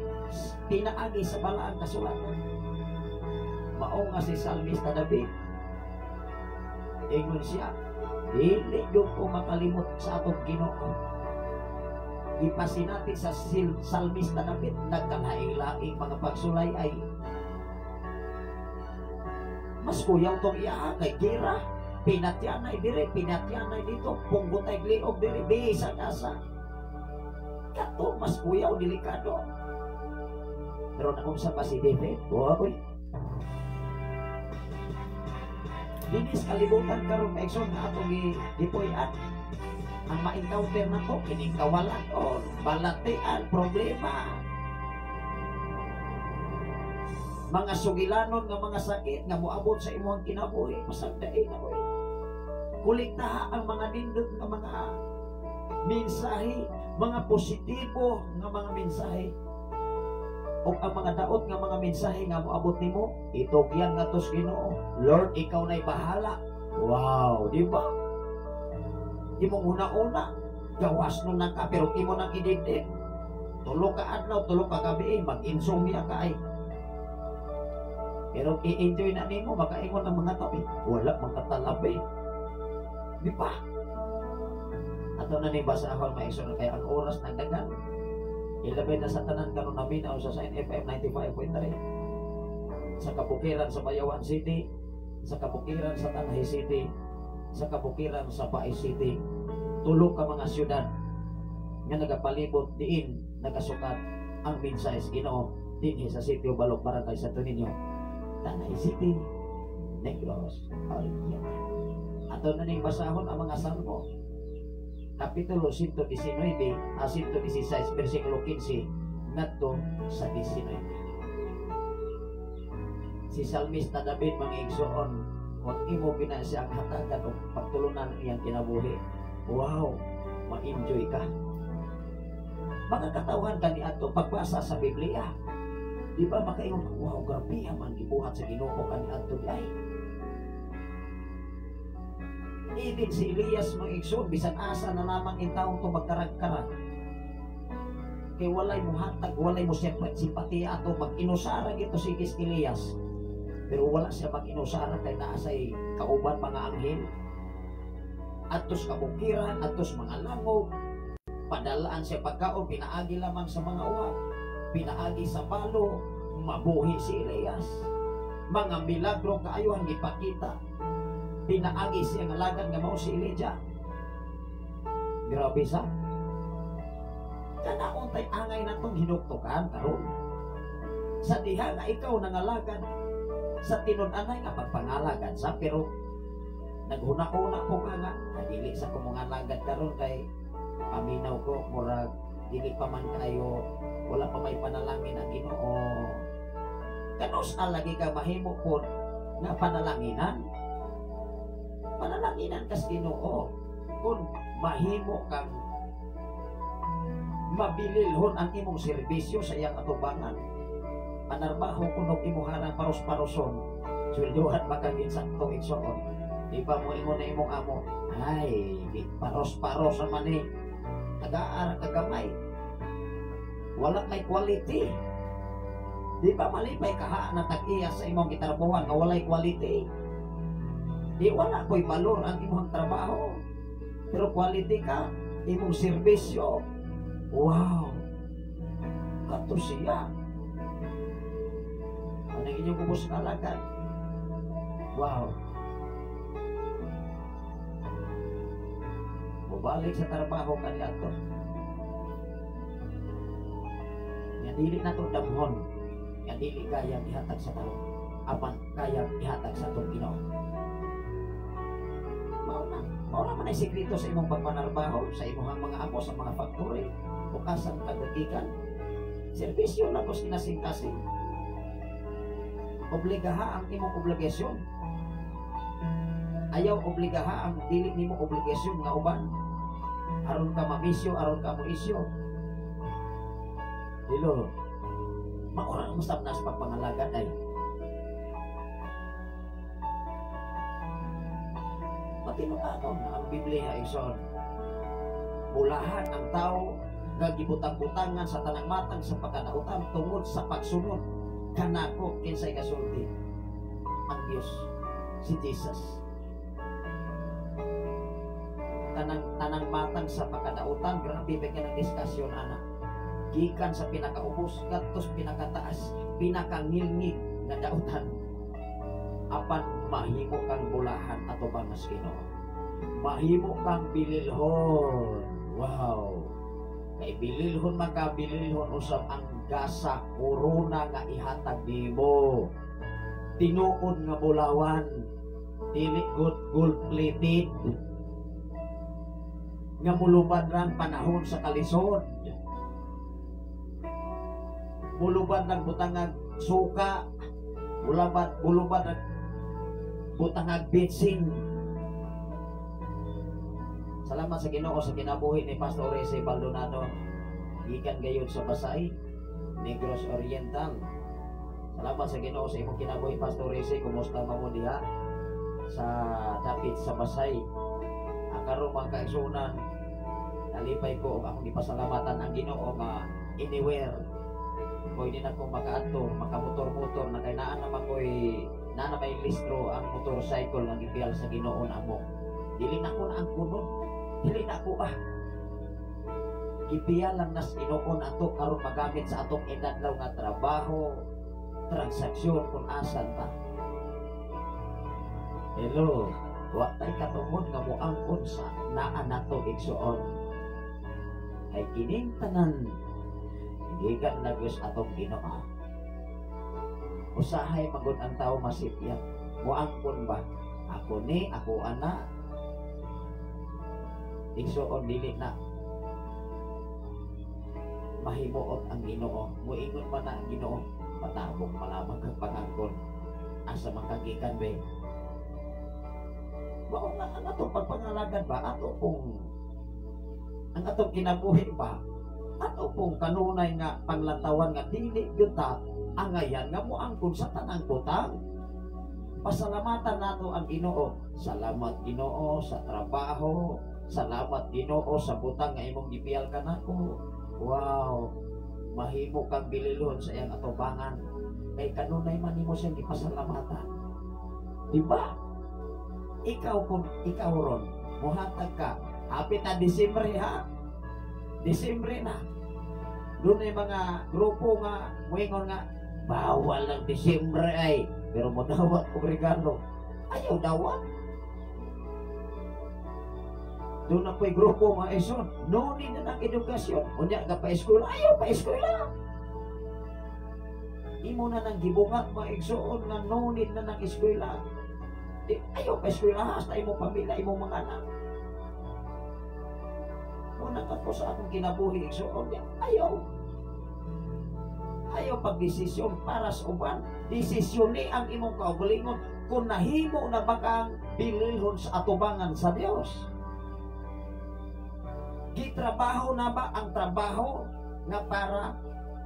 pinaagi sa balaang kasulatan. Mao nga si Salmista David, ingon siya, "Dili gyud ko makalimot sa atong Ginoo." Gipasinati sa Salmista David, nagkalaing-laing mga pagsulay ay mas kuyaw tong iya kay gira, pinatyanay dire, pinatyanay dito, punggotay liog dire, bisag asa. Kato mas kuyaw, delikado. Pero naunsa pa si David? Oy. Dinis kalibutan karon, kaigsoon, nga atong gipuy-an. Ang ma-encounter na to, kining kawalan o balatian, problema. Mga sugilanon nga mga sakit nga moabot sa imong kinabuhi, masagdae na oy. Kolektaha ang mga nindot nga mga mensahe, mga positibo nga mga mensahe. Ug ang mga daot nga mga mensahe nga moabot nimo, itugyan ngadto sa Ginoo. Lord, ikaw na'y bahala. Wow, di ba? Imong una-una, gawas nun na ka, pero imo nang idibdib. 3 ka adlaw, 3 ka gabi, mag-insomnia ka ay. Pero i-enjoy na nimo, makaingon ang mga tabi, wala man katalabi. Di ba? Ato na ni basahon, mga igsoon, kay ang oras nagdagan. Ilabay na sa tanan karon naminaw sa Sign FM 95.3. Sa kabukiran sa Bayawan City, sa kabukiran sa Tanay City, sa kabukiran sa Bais City, tulo ka mga syudad nga nagapalibot diin nagasukat ang mensahe sa Ginoo dinhi sa Sitio Balok, Barangay Santo Niño, Tanay City, Negros Oriental. Ato na ning basahon ang mga Salmo. Kapitulo 119 a 116, versikulo 15 ngadto sa 19. Si Salmista David, mga igsoon, kung imo gina siya ang hatagan o pagtulunan ang iyang kinabuhi, wow, ma-enjoy ka. Mga katawhan kaniadto, pagbasa sa Biblia, di ba makaingon, "Wow, grabe man gibuhat sa Ginoo kaniadto ay." Even si Elias, mga igsoon, bisan asa na lamang intawon to magkarag-karag. Kay walay mo hatag, walay mo siya simpatiya ato, mag-inusara gito si Elias. Pero wala siya mag-inusara kay naa say kauban mga anghel. Adtos kabukiran, adtos mga langog, padalaan siya pagkaon, pinaagi lamang sa mga uwak, pinaagi sa balo, mabuhi si Elias. Mga milagro kaayo ang gipakita. Pinaagi siya nga alagad nga mao si Elijah. Grabe sa. Kana untay angay natong hinuktukan karon. Sa diha nga ikaw nangalagad sa tinud-anay nga pagpangalagad sa, pero naghuna-una po ka nga, "Ah, dili sa ko mangalagad karon kay paminaw ko, murag dili pa man kayo, wala pa may panalangin ang Ginoo." Kanus lagi ka mahimo po nga panalanginan? Panalanginan kas Ginoo kung mahimo kang mabililhon ang imong serbisyo sa iyang atubangan. Panarbaho kunog imong harang paros-paroson, sweldohan ba kang insakto, igsoon? Di ba mo ingon na imong amo, "Ay, di paros-paros naman eh, tagaan kagamay, wala may quality"? Di ba malipay kaha na tag-iya sa imong gitrabahuan nga walay quality? Di wala ko'y balor ang imong trabaho. Pero quality ka, imong serbisyo. Wow! Kato siya. Ano ang inyong kubos na alagad? Wow! Mubalik sa trabaho kaniadto. Nga dili na to damhon, nga dili kayang ihatag sa tao, apan kayang ihatag sa atong Ginoo. Mao na. Mao na man ay sekreto sa imong pagpanarbaho, sa imong mga amo, sa mga factory, o kasang kagagikan. Serbisyo na kos kinasing-kasing. Obligaha ang imong obligasyon. Ayaw obligaha ang dili nimo obligasyon nga uban. Aron ka mamisyo, aron ka moisyo. Dilo. Maura ang usap na sa pagpangalagad ay. Matinuanon na ang Biblia, igsoon. Bulahan ang tao nga gibutang-butangan sa tanang matang sa pagkadautan tungod sa pagsunod kanako. Kinsay kasulti? Ang Dios, si Jesus. Tanang tanang matang sa pagkadautan, grabe ba kanang diskusyon ana. Gikan sa pinakaubos ngadto sa pinakataas, pinakangilngig nga dautan. Apan mahimo kang bulahan atubang sa Ginoo. Mahimo kang bililhon. Wow! Kay bililhon man ka, bililhon usab ang gasa, korona nga ihatag nimo. Tinuod nga bulawan, dili good gold plated. Nga mulubad rang panahon sa kalisod. Mulubad ng butangag suka, mulubad ng butangag bitsin. Salamat sa Ginoo sa kinabuhi ni Pastor Rese Baldonado. Gikan gayud sa Basay. Negros Oriental. Salamat sa Ginoo sa imong kinabuhi, Pastor Rizzi. Kumusta man mo diha sa dapit sa Basay? Ang karon, mga kaigsuonan, nalipay ko og akong gipasalamatan ang Ginoo nga anywhere pwede na akong makaadto, makamotor-motor na kay naa naman ko'y naa na may listro ang motorcycle nga gipiyal sa Ginoo namo. Dili na ko na ang kunon. Dili na ako ah. Gipiyal lang nas Ginoo ato karon magamit sa atong inadlaw nga trabaho, transaksyon, kung asan ta. Hello, wa tay katungod nga moangkon sa naa nato, igsuon. Kay kining tanan gikan na gyud atong Ginoo. Usahay magod ang tao masipyat. Moangkon ba? Ako ni, ako ana. Igsuon, dili na mahimuot ang Ginoo. Muingon man na ang Ginoo, patabok malamang kang pangangkon. Asa man ka gikan be? Mao nga ang atong pagpangalagad ba, ato pong ang atong kinabuhi ba, ato pong kanunay nga panglantawan nga dili gyud ta angayan nga moangkon sa tanang butang. Pasalamatan nato ang Ginoo. Salamat, Ginoo, sa trabaho. Salamat, Ginoo, sa butang nga imong gipiyal kanako. Wow, mahimo kang bililhon sa iyang atubangan. Kay kanunay man nimo siyang gipasalamatan. Di ba? Ikaw, kung ikaw ron, muhatag ka, hapit na Disyembre ha. Disyembre na. Dunay mga grupo nga muingon nga bawal ng Disyembre ay, pero modawat og regalo. Ayaw dawat. Duna po'y grupo, mga igsoon. No need na ng edukasyon. Unya ka pa eskwela, ayaw pa eskwela. Imo na nang gibungat, mga igsoon, nga no need na ng eskwela. Di, ayaw pa eskwela hasta imong pamilya, imong mga anak. Muna ka ko sa akong kinabuhi, igsoon, ayaw. Ayaw pagdesisyon para sa uban. Desisyon ni ang imong kaugalingon kung nahimo na ba kang bililhon sa atubangan sa Dios. Gitrabaho na ba ang trabaho nga para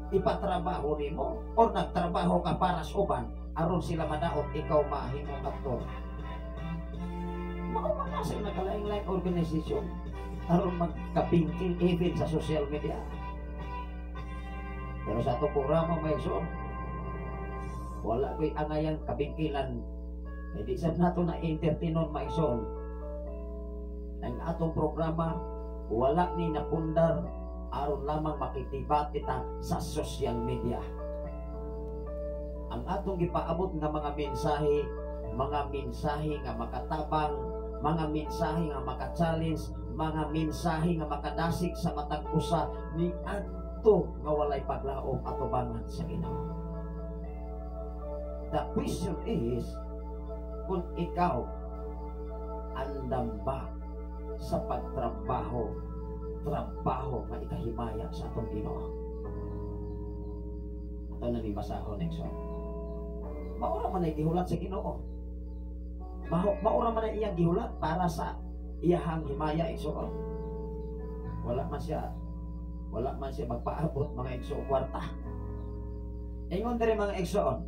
ipatrabaho nimo or nagtrabaho ka para sa uban aron sila madaot, ikaw mahimong aktor? Mao man na sa nagkalaing-laing organisasyon aron magkabingkil even sa social media. Pero sa atong programa, mga igsoon, wala ko'y angayang kabingkilan. Hindi sa nato na entertainon, mga igsoon. Ang atong programa, wala ni napundar aron lamang makitibat kita sa social media. Ang atong gipaabot nga mga mensahe nga makatabang, mga mensahe nga maka-challenge, mga mensahe nga makadasig sa matag usa ni adto nga walay paglaom atubangan sa Ginoo. The question is, kung ikaw andam ba sa pagtrabaho, trabaho nga ikahimaya sa atong Ginoo? Ato na ni basahon, igsoon. Maura man ay gihulat sa Ginoo. Maura man ay iyang gihulat para sa iyahang himaya, igsoon. Wala man siya magpaabot, mga igsoon, kwarta. Ingon diri, mga igsoon,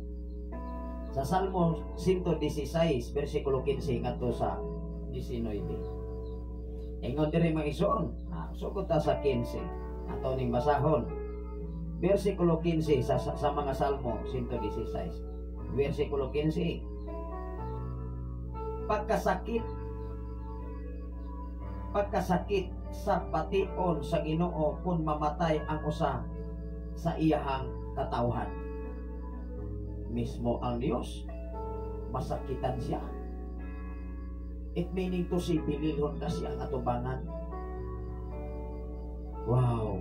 sa Salmo 116 versikulo 15 ngadto sa 19. Ingon diri, mga igsoon, sugod ta sa 15. Ato ning basahon. Versikulo 15 sa mga Salmo 116. Versikulo 15. Pagkasakit sa pation sa Ginoo kung mamatay ang usa sa iyahang katawhan. Mismo ang Dios, masakitan siya. It meaning to say, bililhon kasi ang atubangan. Wow.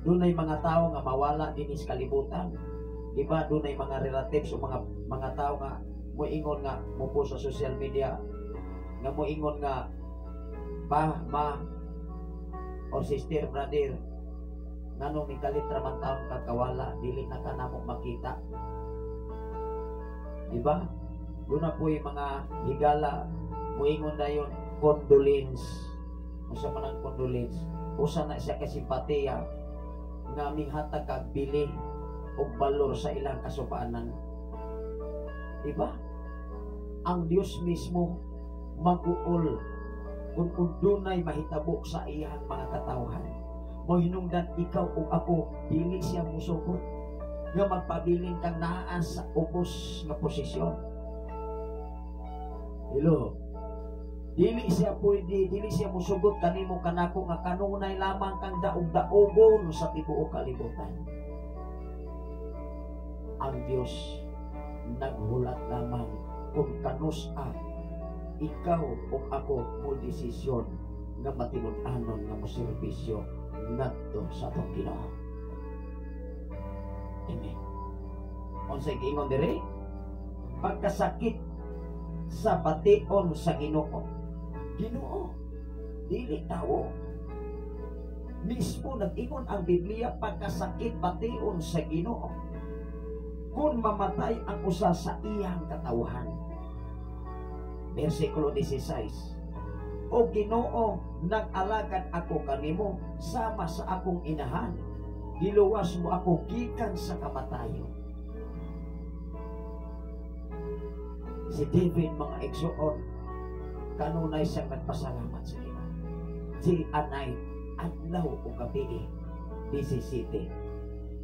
Dunay mga tao nga mawala dinhi sa kalibutan. Di ba dunay mga relatives o mga tao nga moingon nga mo sa social media nga moingon nga, "Pa, ma, or sister, brother, nganong nikalit ra man taon kag kawala, dili na ka namo makita"? Di ba? Duna po'y mga higala moingon dayon, "Condolence." Unsa man ang condolence? Usa na siya ka simpatiya. Nga minghatag kag bili og balor sa ilang kasubaanan. Diba? Ang Dios mismo mag-uol kung undunay mahitabo sa iyang mga katawhan. Mohinungdan ikaw ug ako, dili siya musugot nga magpabilin kang naa sa ubos nga posisyon. Hello. Dili siya pwede, dili siya musugot kanimo kanako nga kanunay lamang kang daog-daogon sa tibuok kalibutan. Ang Dios naghulat lamang kung kanus-a ikaw o ako mo desisyon nga matinud-anon nga mo serbisyo ngadto sa atong Ginoo. Amen. Unsay giingon diri? Pagkasakit sa bation sa Ginoo. Ginoo, dili tawo. Mismo nag-ingon ang Biblia, pagkasakit bation sa Ginoo kung mamatay ang usa sa iyang katawhan. Versikulo 16. O Ginoo, nag-alagad ako kanimo sama sa akong inahan. Giluwas mo ako gikan sa kamatayon. Si David, mga igsoon, kanunay siyang nagpasalamat sa Ginoo. Day and night, adlaw o gabi, 17.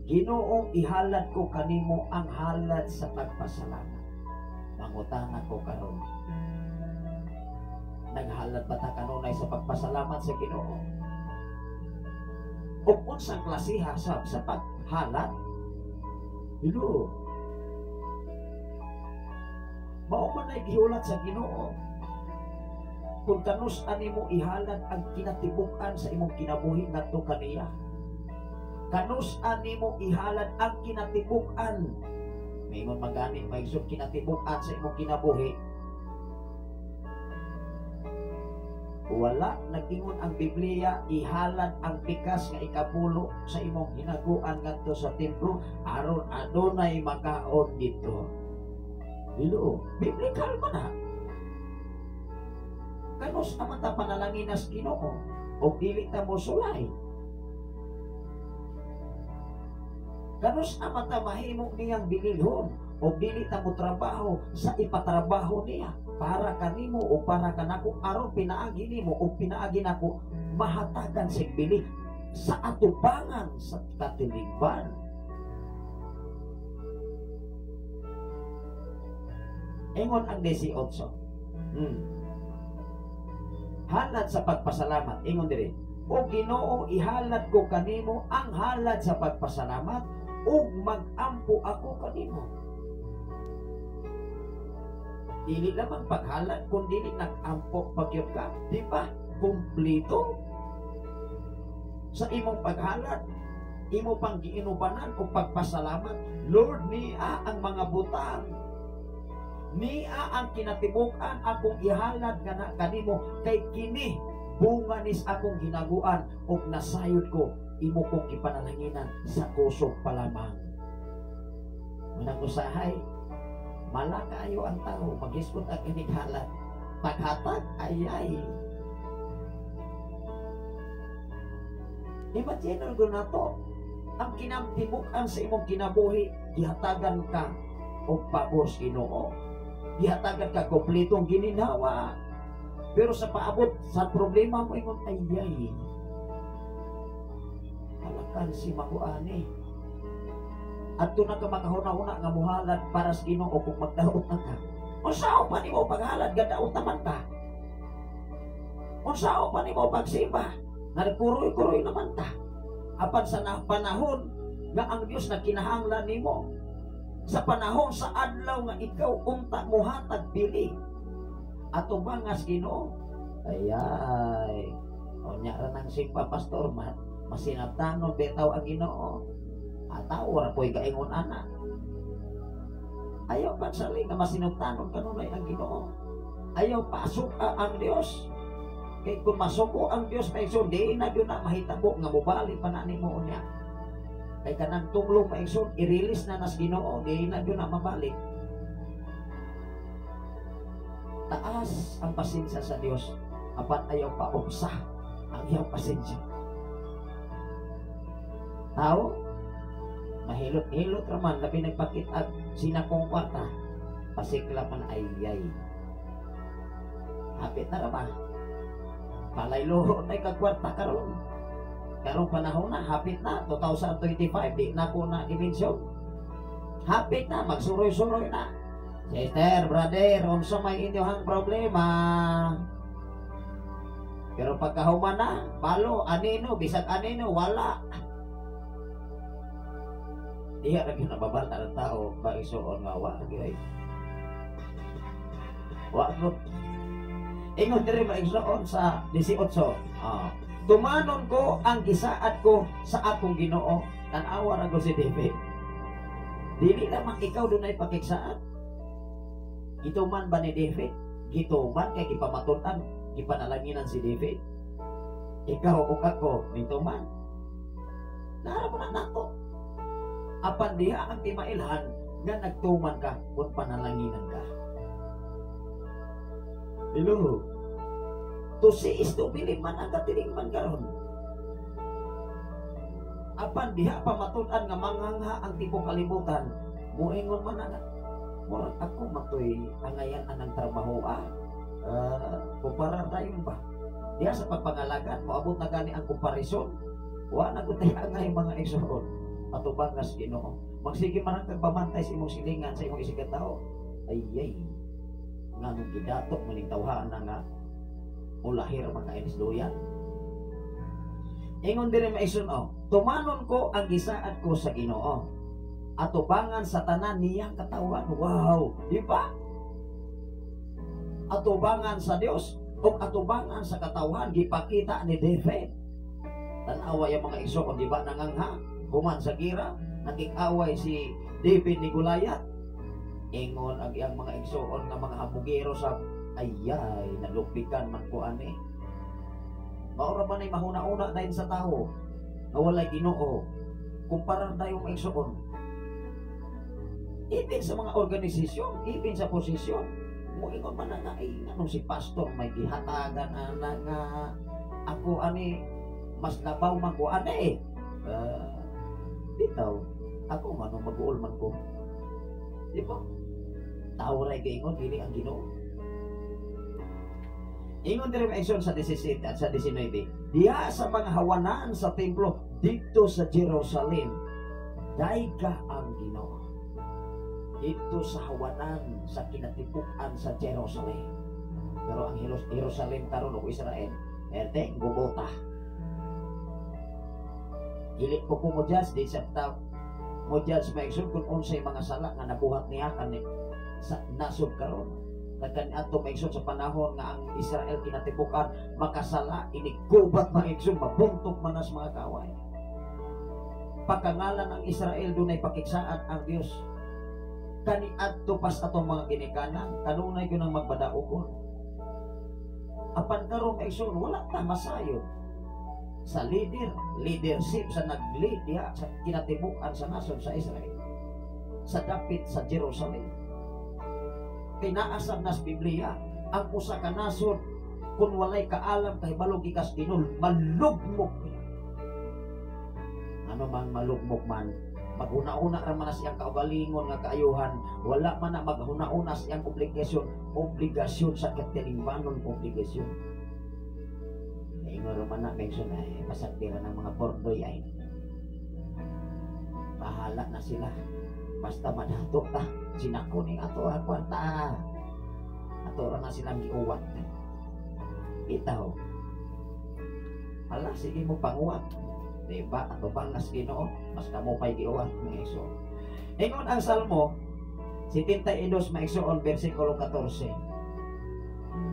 Ginoo, ihalad ko kanimo ang halad sa pagpasalamat. Mangutana ko karon. Naghalad ba ta kanunay sa pagpasalamat sa Ginoo? O unsang klasiha sab sa paghalad? Hello. Mao man ay gihulat sa Ginoo. Kung kanus animo ihalad ang kinatibuk-an sa imong kinabuhi ngadto kaniya. Kanus animo ihalad ang kinatibuk-an. Maingon man gani maigsoon kinatibuk-an sa imong kinabuhi. Wala nag-ingon ang Biblia ihalad ang pikas nga ikapulo sa imong hinaguan ngadto sa templo aron adunay makaon dito. Hello, biblical man ha. Kanus naman ta panalangin nas Ginoo o dili ta mosulay. Kanus naman ta mahimo niyang bililhon o dili ta mo trabaho sa ipatrabaho niya para kanimo o para kanako aron pinaagi nimo o pinaagi nako mahatagan sig bili sa atubangan sa katilingban. Ingon ang 18. Halad sa pagpasalamat. Ingon diri. O Ginoo, ihalad ko kanimo ang halad sa pagpasalamat ug magampo ako kanimo. Dili lamang paghalad kun dili nagampo pagyud ka, di ba? Kumplito sa imong paghalad, imo pang giinubanan og pagpasalamat. Lord, niya ang mga butang, niya ang kinatibuk-an akong ihalad nga na kanimo, kay kini bunga nis akong hinaguan ug nasayod ko imo kong ipanalanginan sa kusog pa lamang. Manang usahay, malakayo ang tao magisgot ang inighalad. Paghatag, ayay. Imagine ko na to, ang kinatibuk-an sa imong kinabuhi, gihatagan ka og pabor sa Ginoo. Gihatagan ka kompletong gininhawa. Pero sa paabot sa problema mo ingon, ayay. Halakan si makuani. Adto na ka makahuna-huna nga muhalad para sa Ginoo kung magdaot na ka. Unsaon pa nimo paghalad gadaot naman ka? Unsaon pa nimo pagsimba? Nagkuroy-kuroy naman ka. Apan sa panahon nga ang Dios nagkinahanglan nimo, sa panahon sa adlaw nga ikaw unta mohatag bili ato bangas Ginoo, ayay. Unya ra nang simba pastor, masinabtanon bitaw ang Ginoo. Ataw ra po'y kaingon ana. Ayaw pagsali nga masinabtanon kanunay ang Ginoo. Ayaw pasok ang Dios. Kay kung masuko ang Dios maigsoon, di na gyud na mahitabo nga mobali pa na nimo unya. Kay kanang tunglong maigsoon, i-release na nas Ginoo, di na gyud na mabalik. Taas ang pasensya sa Dios, apan ayaw paupsa ang iyang pasensya. Tao, mahilot-hilot raman, labi nagpakita sinakong kwarta. Pasikla man ayay. Hapit na ra ba? Palay luho na kagkwarta karon. Karong panahon na, hapit na, 2025, di na ko na i-mention. Hapit na, magsuroy-suroy na. Sister, brother, unsa may inyong problema? Pero pagkahuman na, balo, anino, bisag anino, wala. Diha ra gyud nababata ang tao, maigsuon nga wa gyud. Wa ko. Ingon diri, maigsuon, sa 18. Tumanon ko ang gisaad ko sa akong Ginoo. Tan-awa ra ko si David. Dili lamang ikaw dunay pakigsaad. Gituman ba ni David? Gituman kay gipamatud-an, gipanalanginan si David. Ikaw ug ako nituman. Nara mo na nato. Apan diha ang timailhan nga nagtuman ka kung panalanginan ka. Hello. To see is to believe man ang katilingban karon. Apan diha pa matud-an nga manghangha ang tibok kalibutan, moingon man na murag ako matoy angayan anang trabaho ah. Kumpara tayo ba? Diha sa pagpangalagan, moabot na gani ang komparison. Wa na gud angay, mga igsoon. Atubangas Ginoo. Magsige man ang pagbamantay sa imong silingan, sa imong isigkatawo. Ay ay. Nganong gidato man ning tawhana nga ulahir man kainis luyan. Ingon diri, maigsoon, oh, tumanon ko ang gisaad ko sa Ginoo. Atubangan sa tanan niyang katawan. Wow, di ba? Atubangan sa Dios ug atubangan sa katawhan gipakita ni David. Tan-awa yung mga igsoon, di ba nangangha? Human sa gira, nakig-away si David ni Goliath. Ingon ang iyang mga igsoon nga mga hambugero sa ayay, nalupikan man ko ani. Maura man ay mahuna-una dayon sa tao nga walay Ginoo. Kumpara tayo, mga igsoon. Even sa mga organisasyon, even sa posisyon, moingon man na nga, ay, anong si pastor may gihatagan ana nga ako ani mas labaw man ko ani eh. Bitaw, ako man mag-uol man ko. Di ba? Tao ray gaingon, dili ang Ginoo. Ingon diri, mga sa 17 at sa 19, diha sa mga hawanan sa templo didto sa Jerusalem, dayga ang Ginoo. Didto sa hawanan sa kinatibuk-an sa Jerusalem. Pero ang Jerusalem karon ug Israel, erte gubota. Dili ko mo judge, di sa ta mo judge, maigsoon, kung unsay mga sala nga nabuhat niya kani sa nasod karon. Kag ato, maigsoon, sa panahon nga ang Israel kinatibukan makasala, inigubat, maigsoon, mabuntok man sa mga kaway. Pagkangalan ang Israel, dunay pakigsaad ang Dios. Kani adto pas atong mga ginikanan, kanunay gyud ang magbadaogon. Apan karon, maigsoon, wala ta masayod sa leader, leadership sa nag-lead diha sa kinatibukan sa nasod sa Israel sa dapit sa Jerusalem. Tinaasam nas Biblia ang usa ka nasod, kung walay kaalam kahibalo gikas Ginoo, malugmok. Ano mang malugmok man, maghuna-una ra man na siyang kaugalingon nga kaayuhan, wala man na maghuna-una siyang obligasyon, obligasyon sa katilingbanon, obligasyon. Ingon ra man na mention ay pasagdira ng mga pordoy ay bahala na sila basta madato ta, sinako ning ato ang kwarta, ato ra na silang giuwat. Bitaw, hala, sige mo panguwat, diba? Ato bangas Ginoo, mas kamo pa'y giuwat, mga igsoon. Ingon ang Salmo 72, maigsoon, versikulo 14.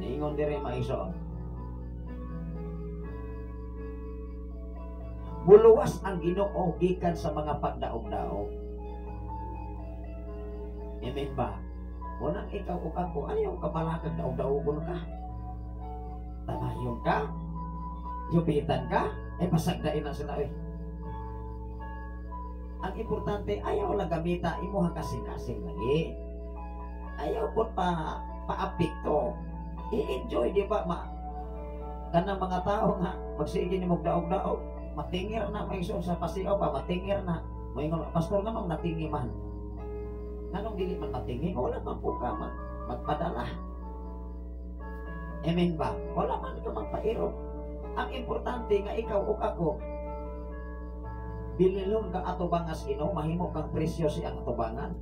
Ingon diri, maigsoon, muluwas ang Ginoo gikan sa mga pagdaog-daog. Amen ba? Unang ikaw ug ako, ayaw kabalakag daog-daogon ka. Tamayon ka, yupitan ka, ay pasagdain na sila eh. Ang importante, ayaw lang gamita imuha kasing-kasing lagi. Ayaw po pa paapekto. I-enjoy, di ba? Ma, kanang mga tao nga, magsige ni daog-daog. Matingir na, mga igsoon, sa pasiaw pa, matingir na. Moingon, "Pastor, nganong natingi man? Nganong dili man matingi?" Wala man po ka magpadala. Amen ba? Wala man ka magpairog. Ang importante nga ikaw ug ako, bililon ka atubangas Ginoo, mahimo kang precious iyang atubangan.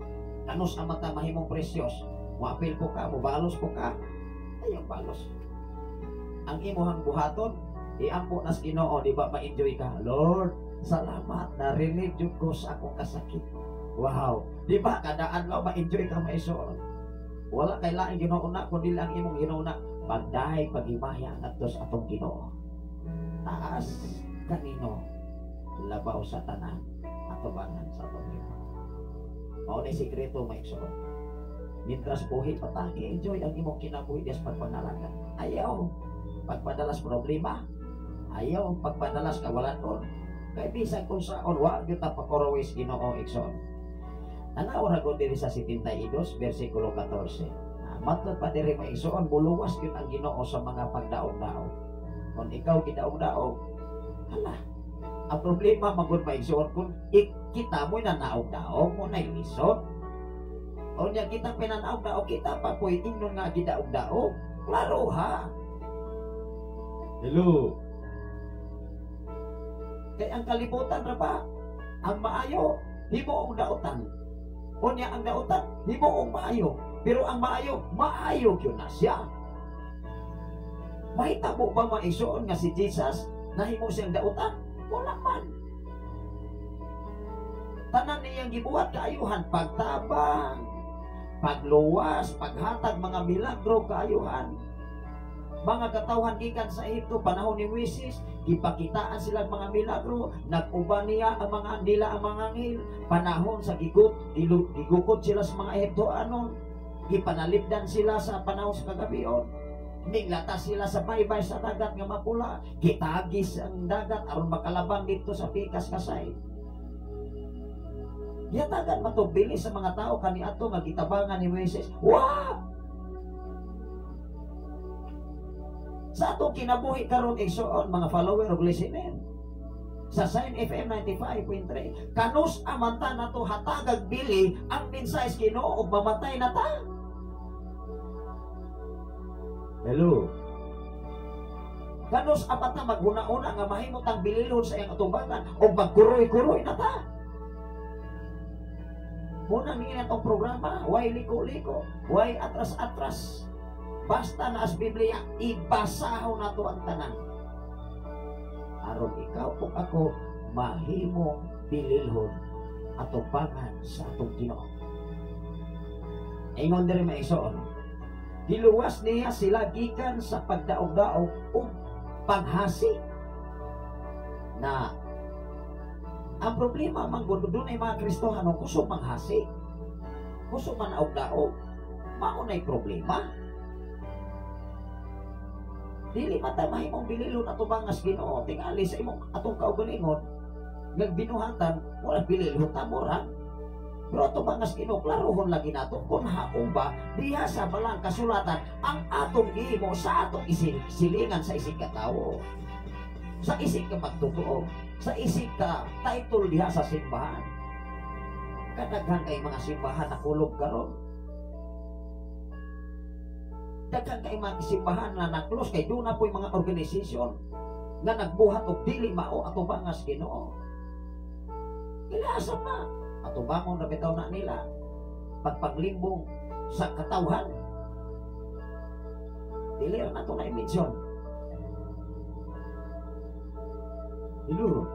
Kanus ang mata mahimong precious? Muapil po ka, mubalos po ka. Ayaw balos. Ang imuhang buhaton, iampo nas Ginoo, di ba ma-enjoy ka? "Lord, salamat, na-relieve jud ko sa akong kasakit." Wow. Di ba kada adlaw ma-enjoy ka, maisuon? Wala kay laing Ginoo na kundi lang imong Ginoo na pagdahay paghimaya ngadto sa atong Ginoo. Taas kanino, labaw sa tanan atubangan sa atong Ginoo. Mao na sikreto, maigsoon. Mientras buhi pa ta, enjoy ang imong kinabuhi dias pagpangalaga. Ayaw pagpadalas problema. Ayaw pagpadalas kawalanon. Kay bisan kung saon, wa gyud ta pakurawis Ginoo, igsoon. Tanaw ra gud diri sa 72 versikulo 14. Ah, matod pa diri, maigsoon, muluwas gyud ang Ginoo sa mga pagdaog-daog. Kung ikaw gidaog-daog, hala. Ang problema magud, maigsoon, kung kita mo'y nanaog-daog mo na lisod. O niya kita pinanaog-daog, kita pa po'y ingnon nga gidaog-daog. Klaro ha. Hello. Kay ang kalibutan ra ba, ang maayo, himuong dautan. Unya ang dautan, himuong maayo. Pero ang maayo, maayo gyud na siya. Mahitabo ba, maigsoon, nga si Jesus nahimo siyang dautan? Wala man. Tanan niyang gibuhat kaayuhan, pagtabang, pagluwas, paghatag mga milagro, kaayuhan. Mga katawhan gikan sa Ehipto panahon ni Moises, gipakitaan sila mga milagro, nag-uban niya ang mga nila ang mga anghel, panahon sa gigut, gigukod sila sa mga Ehiptoanon, gipanalipdan sila sa panahon sa kagabion. Niglata sila sa baybay sa dagat nga mapula, gitagis ang dagat aron makalabang dito sa pikas kasay. Gihatagan matubili sa mga tao kaniadto nga gitabangan ni Moises. Wow! Sa atong kinabuhi karon, igsoon, mga follower ug listener sa Sign FM 95.3, kanus amanta nato hatagag bili ang mensahe sa Ginoo ug mamatay na ta? Hello. Kanus amanta maghuna-una nga mahimo tang bililhon sa iyang atubangan ug magkuroy-kuroy na ta? Muna ni atong programa, way liko-liko, way atras-atras. Basta na as Biblia, ibasahon nato ang tanan. Aron ikaw ug ako mahimong bililhon atubangan sa atong Ginoo. Ingon diri, maigsoon, giluwas niya sila gikan sa pagdaog-daog ug panghasi. Na ang problema man gud, dunay mga Kristohano kusog manghasi. Kusog man daog. Mao nay problema. Dili man ta mahimong bililhon atubangas Ginoo, tingali sa imong atong kaugalingon nagbinuhatan, wala bililhon ta mura. Pero atubangas Ginoo, klarohon lagi nato kung haong ba diha sa balang kasulatan ang atong gihimo sa atong silingan sa isig ka tawo, sa isig ka magtotoo, sa isig ka title diha sa simbahan. Kadaghan kay mga simbahan na kulob karon. Daghan kay mga simbahan na na-close kay doon na po'y mga organisasyon nga nagbuhat og dili mao atubangas Ginoo. Ilasa pa atubangon ra bitaw na nila pagpaglimbong sa katawhan. Dili ra nato na i-mention. Hello.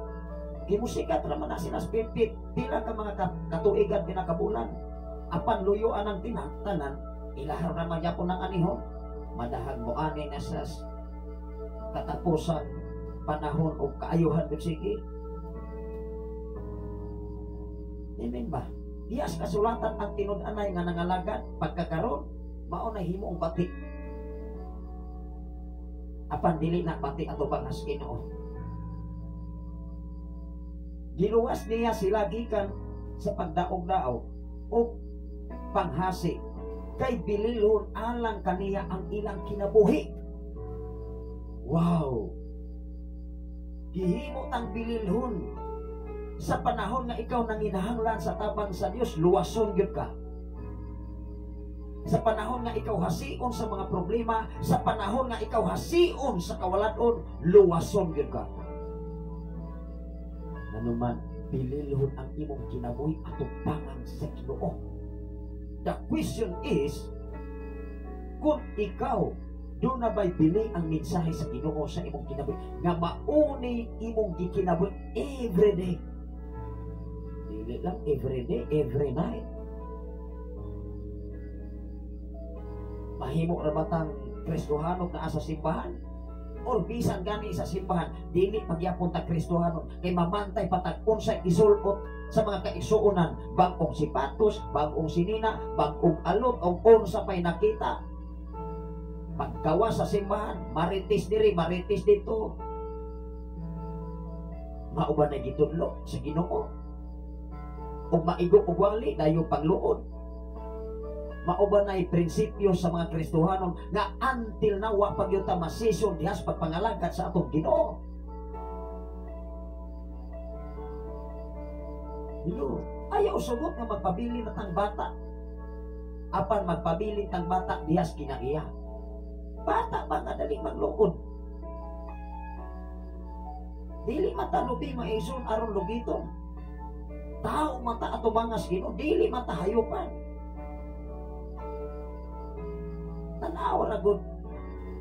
Kimusikat ra man na sila sa pipit, pila ka mga katuigan pinakabulan. Apan luyuan ang tinatanan, ilahar na man yapon ng anihon. Madahag mo ani na sa katapusan panahon o kaayuhan gud sige. Amen ba? Diyas kasulatan ang tinud-anay nga nangalagad pagkakaron mao na himoong bati. Apan dili na bati atubang as Ginoo. Giluwas niya sila gikan sa pagdaog-daog o panghasi kay bililhon alang kaniya ang ilang kinabuhi. Wow! Gihimo tang bililhon. Sa panahon nga ikaw nanginahanglan sa tabang sa Dios, luwason gyud ka. Sa panahon nga ikaw hasion sa mga problema, sa panahon nga ikaw hasion sa kawaladon, luwason gyud ka. Nganuman, bililhon ang imong kinabuhi atubangan sa Ginoo. The question is, kung ikaw doon na ba'y bili ang mensahe sa Ginoo sa imong kinabuhi nga mauni imong gikinabuhi every day? Dili lang every day, every night. Mahimo ra ba tang Kristohanon naa sa simbahan? Or bisan gani sa simbahan, dili pagyapon ta Kristohanon kay mamantay patag unsay isulot sa mga kaigsuonan, bag-ong sipatos, bag-ong sinina, bag-ong alot, o unsa pay nakita. Paggawa sa simbahan, marites diri, marites dito. Mao ba na gitudlo sa Ginoo? Ug maigo og wali dayo pagluod. Mao ba na'y prinsipyo sa mga Kristohanon nga until now wa pa gyud ta masison diha sa pagpangalagad sa atong Ginoo? Hello, ayaw sugot nga magpabilin na tang bata. Apan magpabilin tang bata diha sa kinaiya. Bata ba nga dali magluod? Dili mata lubi maison aron lugiton. Tao mata atubangas Ginoo, dili mata hayupan. Tanaw ra gud.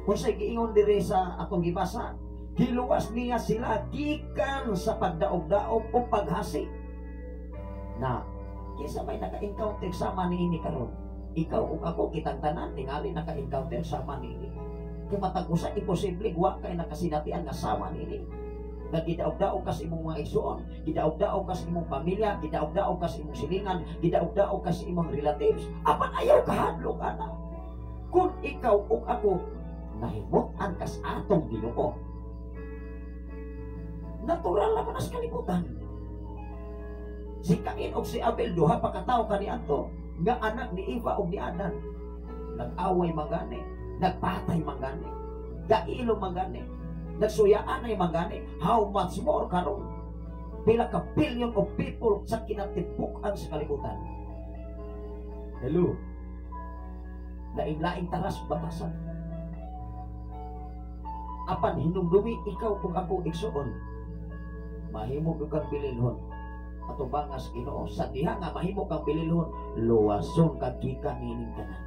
Unsay giingon diri sa atong gibasa? Giluwas niya sila gikan sa pagdaog-daog o paghasi. Na kinsa may naka-encounter sama niini karon? Ikaw ug ako kitang tanan tingali naka-encounter sama niini. Kay matag usa imposible wa kay nakasinatian nga sama niini. Nga gidaog-daog ka sa imong mga igsuon, gidaog-daog ka sa imong pamilya, gidaog-daog ka sa imong silingan, gidaog-daog ka sa imong relatives. Apan ayaw kahadlok ana. Kung ikaw ug ako nahimut-an kas atong Ginoo. Natural naman as kalibutan. Si Cain ug si Abel duha pa ka tawo kaniadto nga anak ni Eva ug ni Adan. Nag-away man gani, nagpatay man gani, gailo man gani, nagsuyaanay man gani. How much more karon? Pila ka billion of people sa kinatibuk-an sa kalibutan. Hello. Lain-laing taras batasan. Apan hinumdumi ikaw ug ako igsuon, mahimo gyud kang bililhon atubangas Ginoo. Sa diha nga mahimo kang bililhon, luwason ka gikan niining tanan.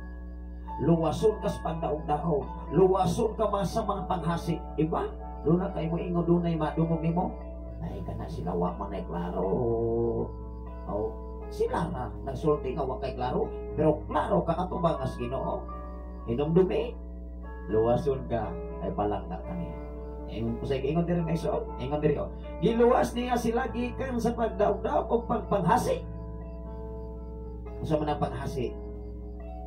Luwason ka sa pagdaog-daog, luwason ka man sa mga panghasi. Diba? Doon na kay mo ingon dunay madungog nimo. Ay kana sila wa man ay klaro. Oh, sila na nagsulti nga wa kay klaro, pero klaro ka atubangas Ginoo. Hinumdumi, luwason ka ay palangga kaniya. Ingon diri may suot, ingon diri oh. Giluwas niya sila gikan sa pagdaog-daog o pagpanghasi. Unsa man ang panghasi?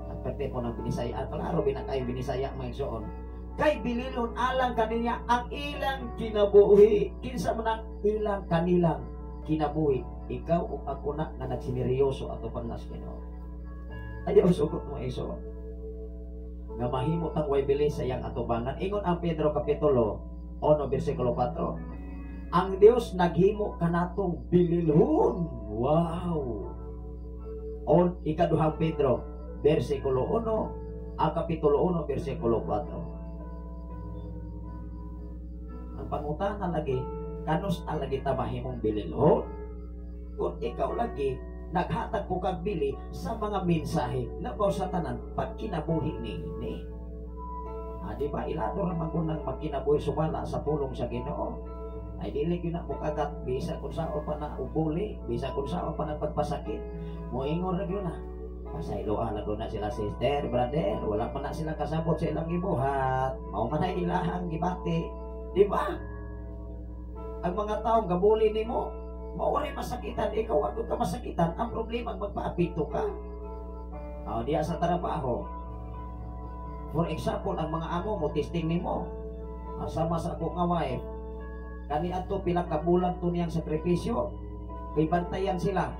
Aperte po ng Binisaya, klaro binakay Binisaya mga igsoon. Kay bililon alang kaniya ang ilang kinabuhi. Kinsa man ang ilang kanilang kinabuhi? Ikaw o ako na nga nagsineryoso ato pangas Ginoo. Ayaw sugot mo igsoon. Nga mahimo tang way bili sa iyang atubangan. Ingon ang Pedro kapitulo 1 bersikulo 4. Ang Dios naghimo kanatong bililhon. Wow. On ikaduhang Pedro bersikulo 1, ang kapitulo 1 bersikulo 4. Ang pangutana lagi, kanus lagi ta mahimong bililhon? Kung ikaw lagi naghatag ko kag bili sa mga mensahe labaw sa tanan pagkinabuhi niini. Di ba ilado ra man kunang magkinabuhi sumala sa pulong sa Ginoo. Ay dili gyud na mokagat bisa kun sao pa na ubuli, bisa kun sao pa na pagpasakit. Moingon ra gyud na. Pasayloa na gyud na sila sister, brother, wala pa na sila kasabot sa ilang gibuhat. Mao man ay ilahang gibati. Di ba? Ang mga taong gabuli nimo, mao ray masakitan, ikaw wa ka masakitan, ang problema magpaapekto ka. Diya sa trabaho. For example, ang mga amo mo testing nimo. Sama sa ako nga wife. Kani adto pila ka bulan to niyang sakripisyo. Kay bantayan sila.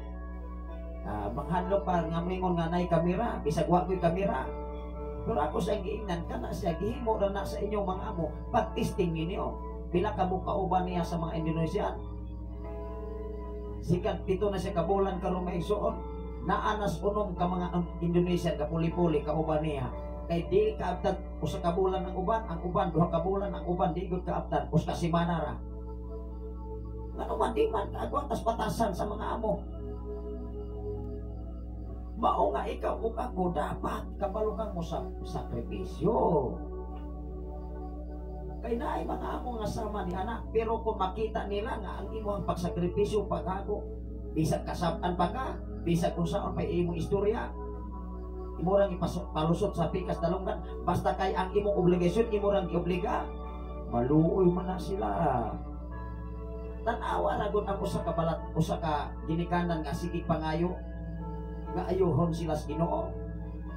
Manghadlok pa nga mingon nga nay kamera, bisag wa koy kamera. Pero ako sa giingnan kana siya gihimo ra na sa inyong mga amo pag-testing ninyo. Pila ka kauban niya sa mga Indonesian? Sikat 7 na siya kabulan karon, mga igsoon. Naanas 6 ka mga Indonesian kapuli-puli kauban niya. Kay di kaabtan usa ka bulan ang uban 2 ka bulan, ang uban di gud kaabtan usa ka semana ra. Ngano man di man kaagwantas batasan sa mga amo. Mao nga ikaw ug ako dapat kabalo kang mo sa sakripisyo. Kay naay mga amo nga sama ni ana, pero kung makita nila nga ang imong pagsakripisyo, paghago, bisag kasab-an pa ka, bisag kung saan pa imong istorya, imurang ipalusot sa pikas dalunggan, basta kay ang imong obligasyon, imurang giobliga, maluoy man na sila. Tanawa ra gud ang usa ka balat, usa ka ginikanan nga sige pangayo, nga ayuhon sila sa Ginoo.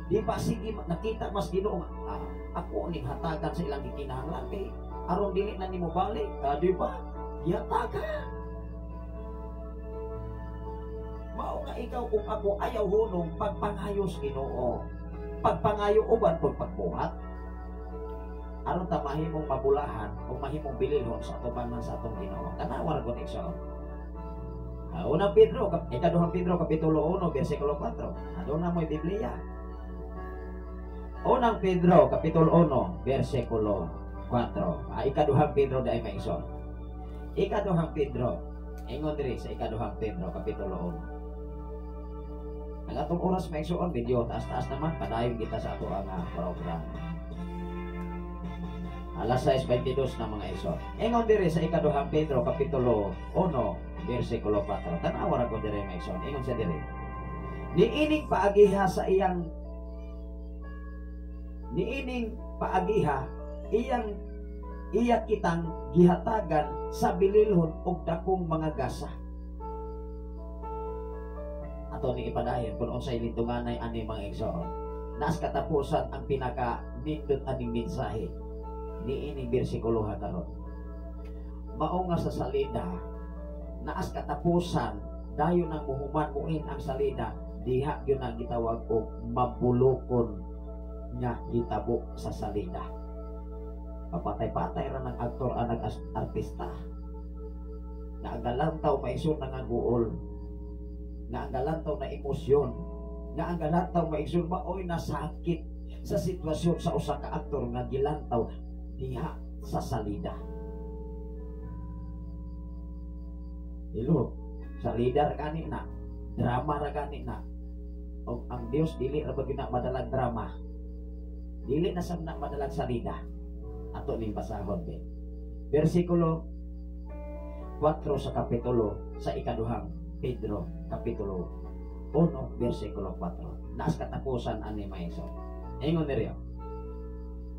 Di ba sige nakita mas Ginoo nga ako ning hatagan sa ilang gikinahanglan kay aron dili na nimo balik, di ba? Gihatagan. Mao nga ikaw ug ako ayaw hunong pagpangayo sa Ginoo. Pagpangayo uban pag pagbuhat. Aron ta mahimong mabulahan o mahimong bililhon sa atubangan sa atong Ginoo. Tanawa ra gud igsoon. Unang Pedro, ikaduhang Pedro kapitulo 1 bersikulo 4. Aduna mo'y Biblia. Unang Pedro kapitulo 1 bersikulo 4. Ikaduhang Pedro dai may igsoon. Ikaduhang Pedro, ingon diri sa ikaduhang Pedro kapitulo 1. Ang atong oras may igsoon, video taas-taas naman, padayon kita sa ato ang program. Alas 6:22 na mga igsoon. Ingon diri sa ikaduhang Pedro kapitulo 1 bersikulo 4. Tanawa ra ko diri mga igsoon. Ingon siya diri. Niining paagiha sa iyang niining paagiha iyang iya kitang gihatagan sa bililhon og dakong mga gasa. Ato ni ipadayon kung unsay litunganay ani mga igsoon. Naas katapusan ang pinaka nindot aning mensahe niining bersikulo karon. Mao nga sa salida naas katapusan dayon ang muhuman muin ang salida diha gyud ang gitawag og mabulokon nga hitabo sa salida. Papatay-patay ra ng aktor ang nag-artista. Nga ang galantaw maisod na nga guol, nga ang galantaw na emosyon, nga ang galantaw maisod maoy nasakit sa sitwasyon sa usa ka aktor nga gilantaw diha sa salida. Hello, salida ra gani na, drama ra gani na. Og ang Dios dili ra ba gyud na madalag drama. Dili na sab na madalag salida. Ato ning basahon be. Bersikulo 4 sa kapitulo sa ikaduhang Pedro kapitulo 1 bersikulo 4. Naas katapusan ani maeso. Ingon diri.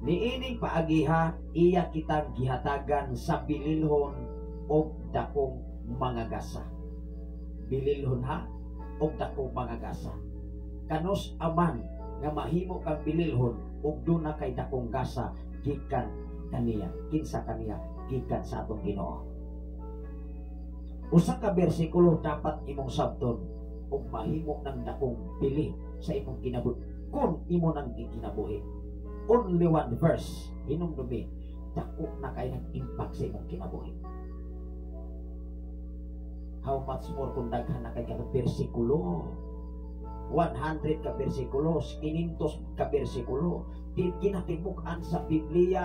Niining paagiha iya kitang gihatagan sa bililhon og dakong mga gasa. Bililhon ha og dakong mga gasa. Kanus aman nga mahimo kang bililhon og duna kay dakong gasa gikan kaniya, kinsa kaniya, gikan sa atong Ginoo. Usa ka bersikulo dapat imong sabton og mahimo ng dakong bili sa imong kinabuhi kung imo nang gikinabuhi. Only one verse, hinumdumi, dako na kay nag impact sa imong kinabuhi. How much more kung daghan na kay ka bersikulo? 100 ka bersikulo, 500 ka bersikulo, kinatibuk-an sa Biblia.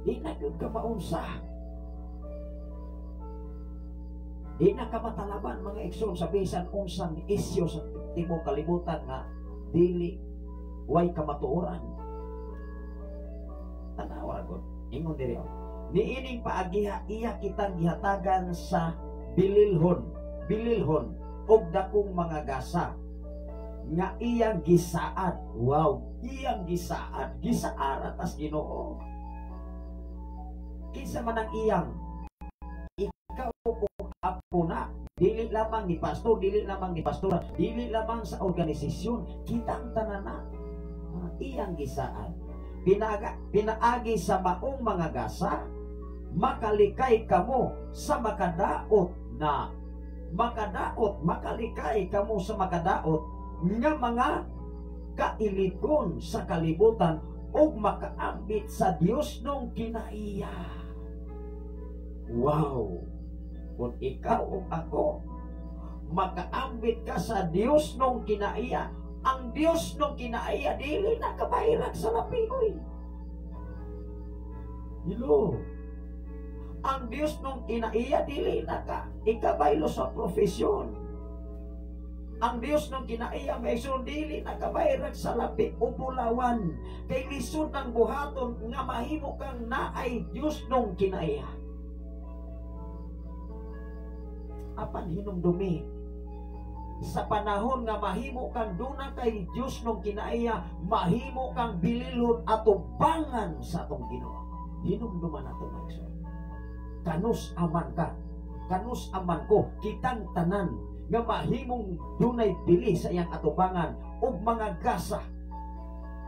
Di na gyud ka maunsa. Di na ka matalaban mga igsoon sa bisan unsang isyu sa tibuok kalibutan nga dili way kamatuoran. Tanawa gud. Ingon diri. Niining paagiha iya kitang gihatagan sa bililhon, bililhon og dakong mga gasa nga iyang gisaad. Wow, iyang gisaad, gisaara tas Ginoo. Kinsa man ang iyang? Ikaw ug ako na. Dili lamang ni pastor, dili lamang ni pastora, dili lamang sa organisasyon, kitang tanan na iyang gisaad. Pinaagi sa maong mga gasa, makalikay kamo sa makadaot na makadaot, makalikay kamo sa makadaot nga mga kailikon sa kalibutan ug makaambit sa Dios nung kinaiya. Wow! Kung ikaw o ako makaambit ka sa Dios nung kinaiya, ang Dios nung kinaiya dili na kabahiran sa lapi, oy. Hello. Ang Dios nung kinaiya dili na ka ikabaylo sa profesyon. Ang Dios nung kinaiya, may dili na kabayrag sa lapi o bulawan. Kay lisod ng buhaton nga mahimo kang naay Dios nung kinaiya. Apan hinumdumi, sa panahon nga mahimo kang duna kay Dios nung kinaiya, mahimo kang bililhon atubangan sa atong Ginoo. Hinumduman nato, mga. Kanus aman ka, kanus aman ko, kitang tanan nga mahimong dunay bili sa iyang atubangan ug mga gasa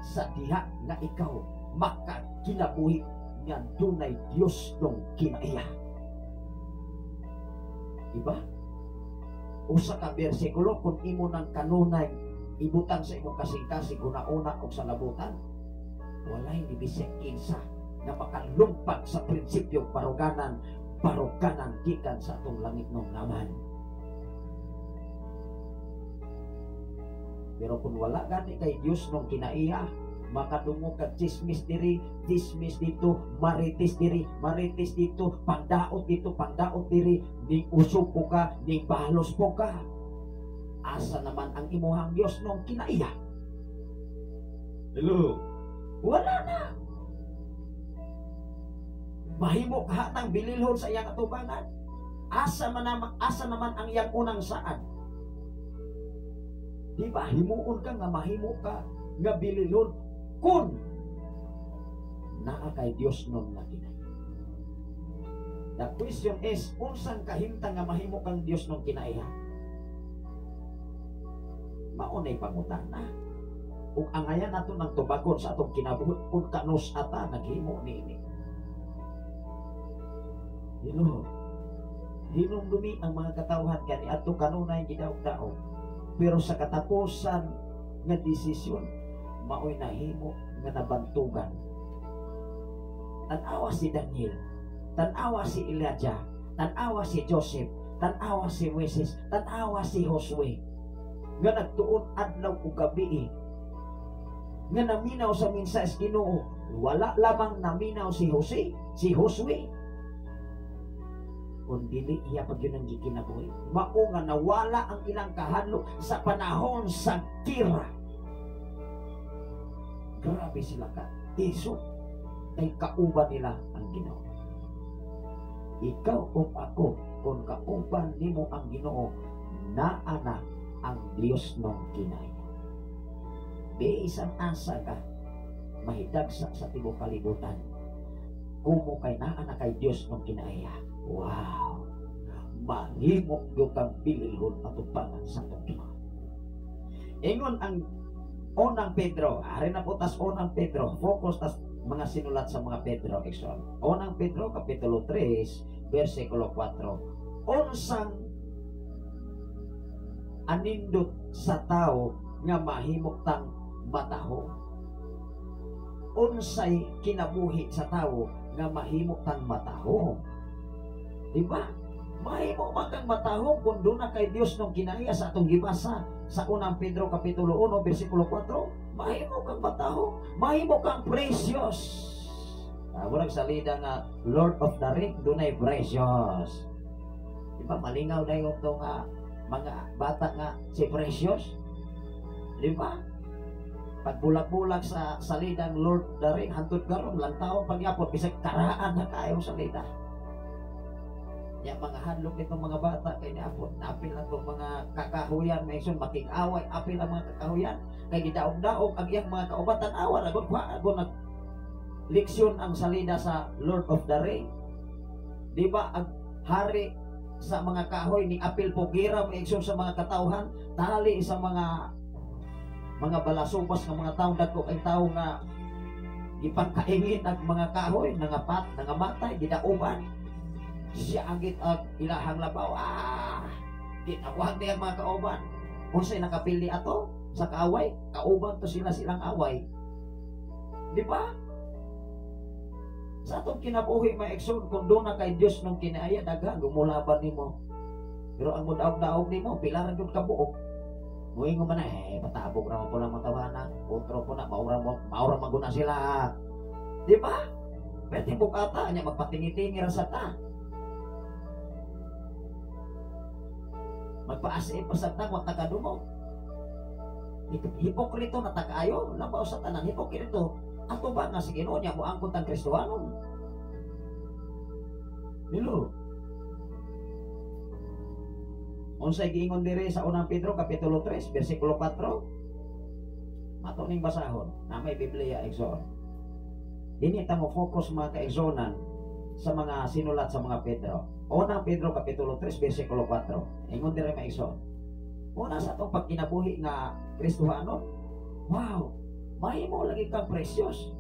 sa diha nga ikaw makakinabuhi nga dunay Dios nung kinaiya. Diba? Usa ka bersikulo kung imo nang kanunay ibutang sa imong kasing-kasing una-una og sa labutan, walay ni bisag kinsa na makalumpag sa prinsipyo baruganan, baruganan gikan sa atong langit nung naman. Pero kung wala gani kay Dios nung kinaiya, makadungog ka chismis diri, chismis dito, marites diri, marites dito, pangdaot dito, pangdaot diri, ning usog po ka, ning balos po ka. Asa naman ang imuhang Dios nung kinaiya? Hello? Wala na. Mahimo kahatang bililhon sa iyang atubangan. Asa naman ang iyang unang saan? Di ba himuon ka nga mahimo ka nga bililhon kung naa kay Dios nun nga kinaiya? The question is, unsang kahimtang nga mahimo kang Dios nung kinaiya? Maunay pangutana. Ug angayan nato ng tubagon sa atong kinabuhi kung kanus ata naghimo niini. Hello. Hinumdumi ang mga katawhan kani adto kanunay gidaog-daog. Pero sa katapusan nga desisyon, maoy nahimo nga nabantugan. Tan-awa si Daniel, tan-awa si Elijah, tan-awa si Joseph, tan-awa si Moises, tan-awa si Josue nga nagtuon adlaw ug gabi, nga naminaw sa mensahe sa Ginoo. Wala lamang naminaw si Jose, si Josue, kung dili iya pag yun ang gikinabuhi. Mao nga nawala ang ilang kahadlok sa panahon sa gira. Grabe sila ka iso kay kauban nila ang Ginoo. Ikaw o ako, kung kauban nimo ang Ginoo, naa na ang Dios nung kinaiya. Bisan asa ka mahidagsa sa tibuok kalibutan, kumo kay naa na kay Dios nung kinaiya. Wow! Mahimo gyud kang bililhon atubangan sa atong Ginoo. Ingon ang unang Pedro, ari na po tas unang Pedro, focus tas mga sinulat sa mga Pedro, Exxon. Unang Pedro, Kapitulo 3, versikulo 4. Unsang anindot sa tao nga mahimo tang mataho? Unsay kinabuhi sa tao nga mahimo tang mataho? Diba? Mahimo man kang matahong kung doon na kay Dios nung kinaiya sa atong gibasa sa unang Pedro Kapitulo 1, versikulo 4. Mahimo kang matahong, mahimo kang precious. Murag salida nga Lord of the Ring, dunay precious. Diba? Malingaw na yung itong mga bata nga si Precious. Diba? Pagbulag-bulag sa salidang Lord of the Ring, hantod karon lang taon pagyapon, bisag karaan na kayo salida. Ya mga hadlok nitong mga bata kay niapon, apil ang itong mga kakahuyan, may sun makig-away, apil ang mga kakahuyan kay gidaog-daog ang iyang mga kauban, tan-awa ra gud wa nag leksyon ang salida sa Lord of the Ring. Di ba ang hari sa mga kahoy ni apil pogira may sa mga katawhan, tali sa mga balasubas nga mga tawo, dagko kay tawo nga gipagkaingit ang mga kahoy, nangapat, nangamatay, gidaoban. Siya angit ang ilahang labaw. Gitawag niya mga kauban. Unsay nakapili ato sa kaaway, kauban to sila silang away. Di ba? Sa atong kinabuhi, mga igsoon, kung doon na kay Diyos nung kinaiya, daghan gumulaban nimo. Pero ang mudaog-daog nimo, pila ra gyud ka buok. Muingon man na, patabog ra man po lang matawana, otro po na, maura mo, maura maguna sila. Di ba? Pwede bukata, nya magpatingi-tingi ra sa ta. Magpaasi pa sa ta, wa ta kadungog. Hipokrito na takaayo, labaw sa tanan, hipokrito. Ato ba nga sige noon niya mo angkot ang Kristohanon? Hello. Unsay giingon diri sa unang Pedro kapitulo 3 bersikulo 4? Mato ning basahon, na may Biblia igsoon. Dini ta mo focus mga kaigsonan sa mga sinulat sa mga Pedro. Unang Pedro kapitulo 3 bersikulo 4. Ingon diri mga igsoon. Una sa atong pagkinabuhi nga Kristohanon, wow, mahimo lagi kang precious.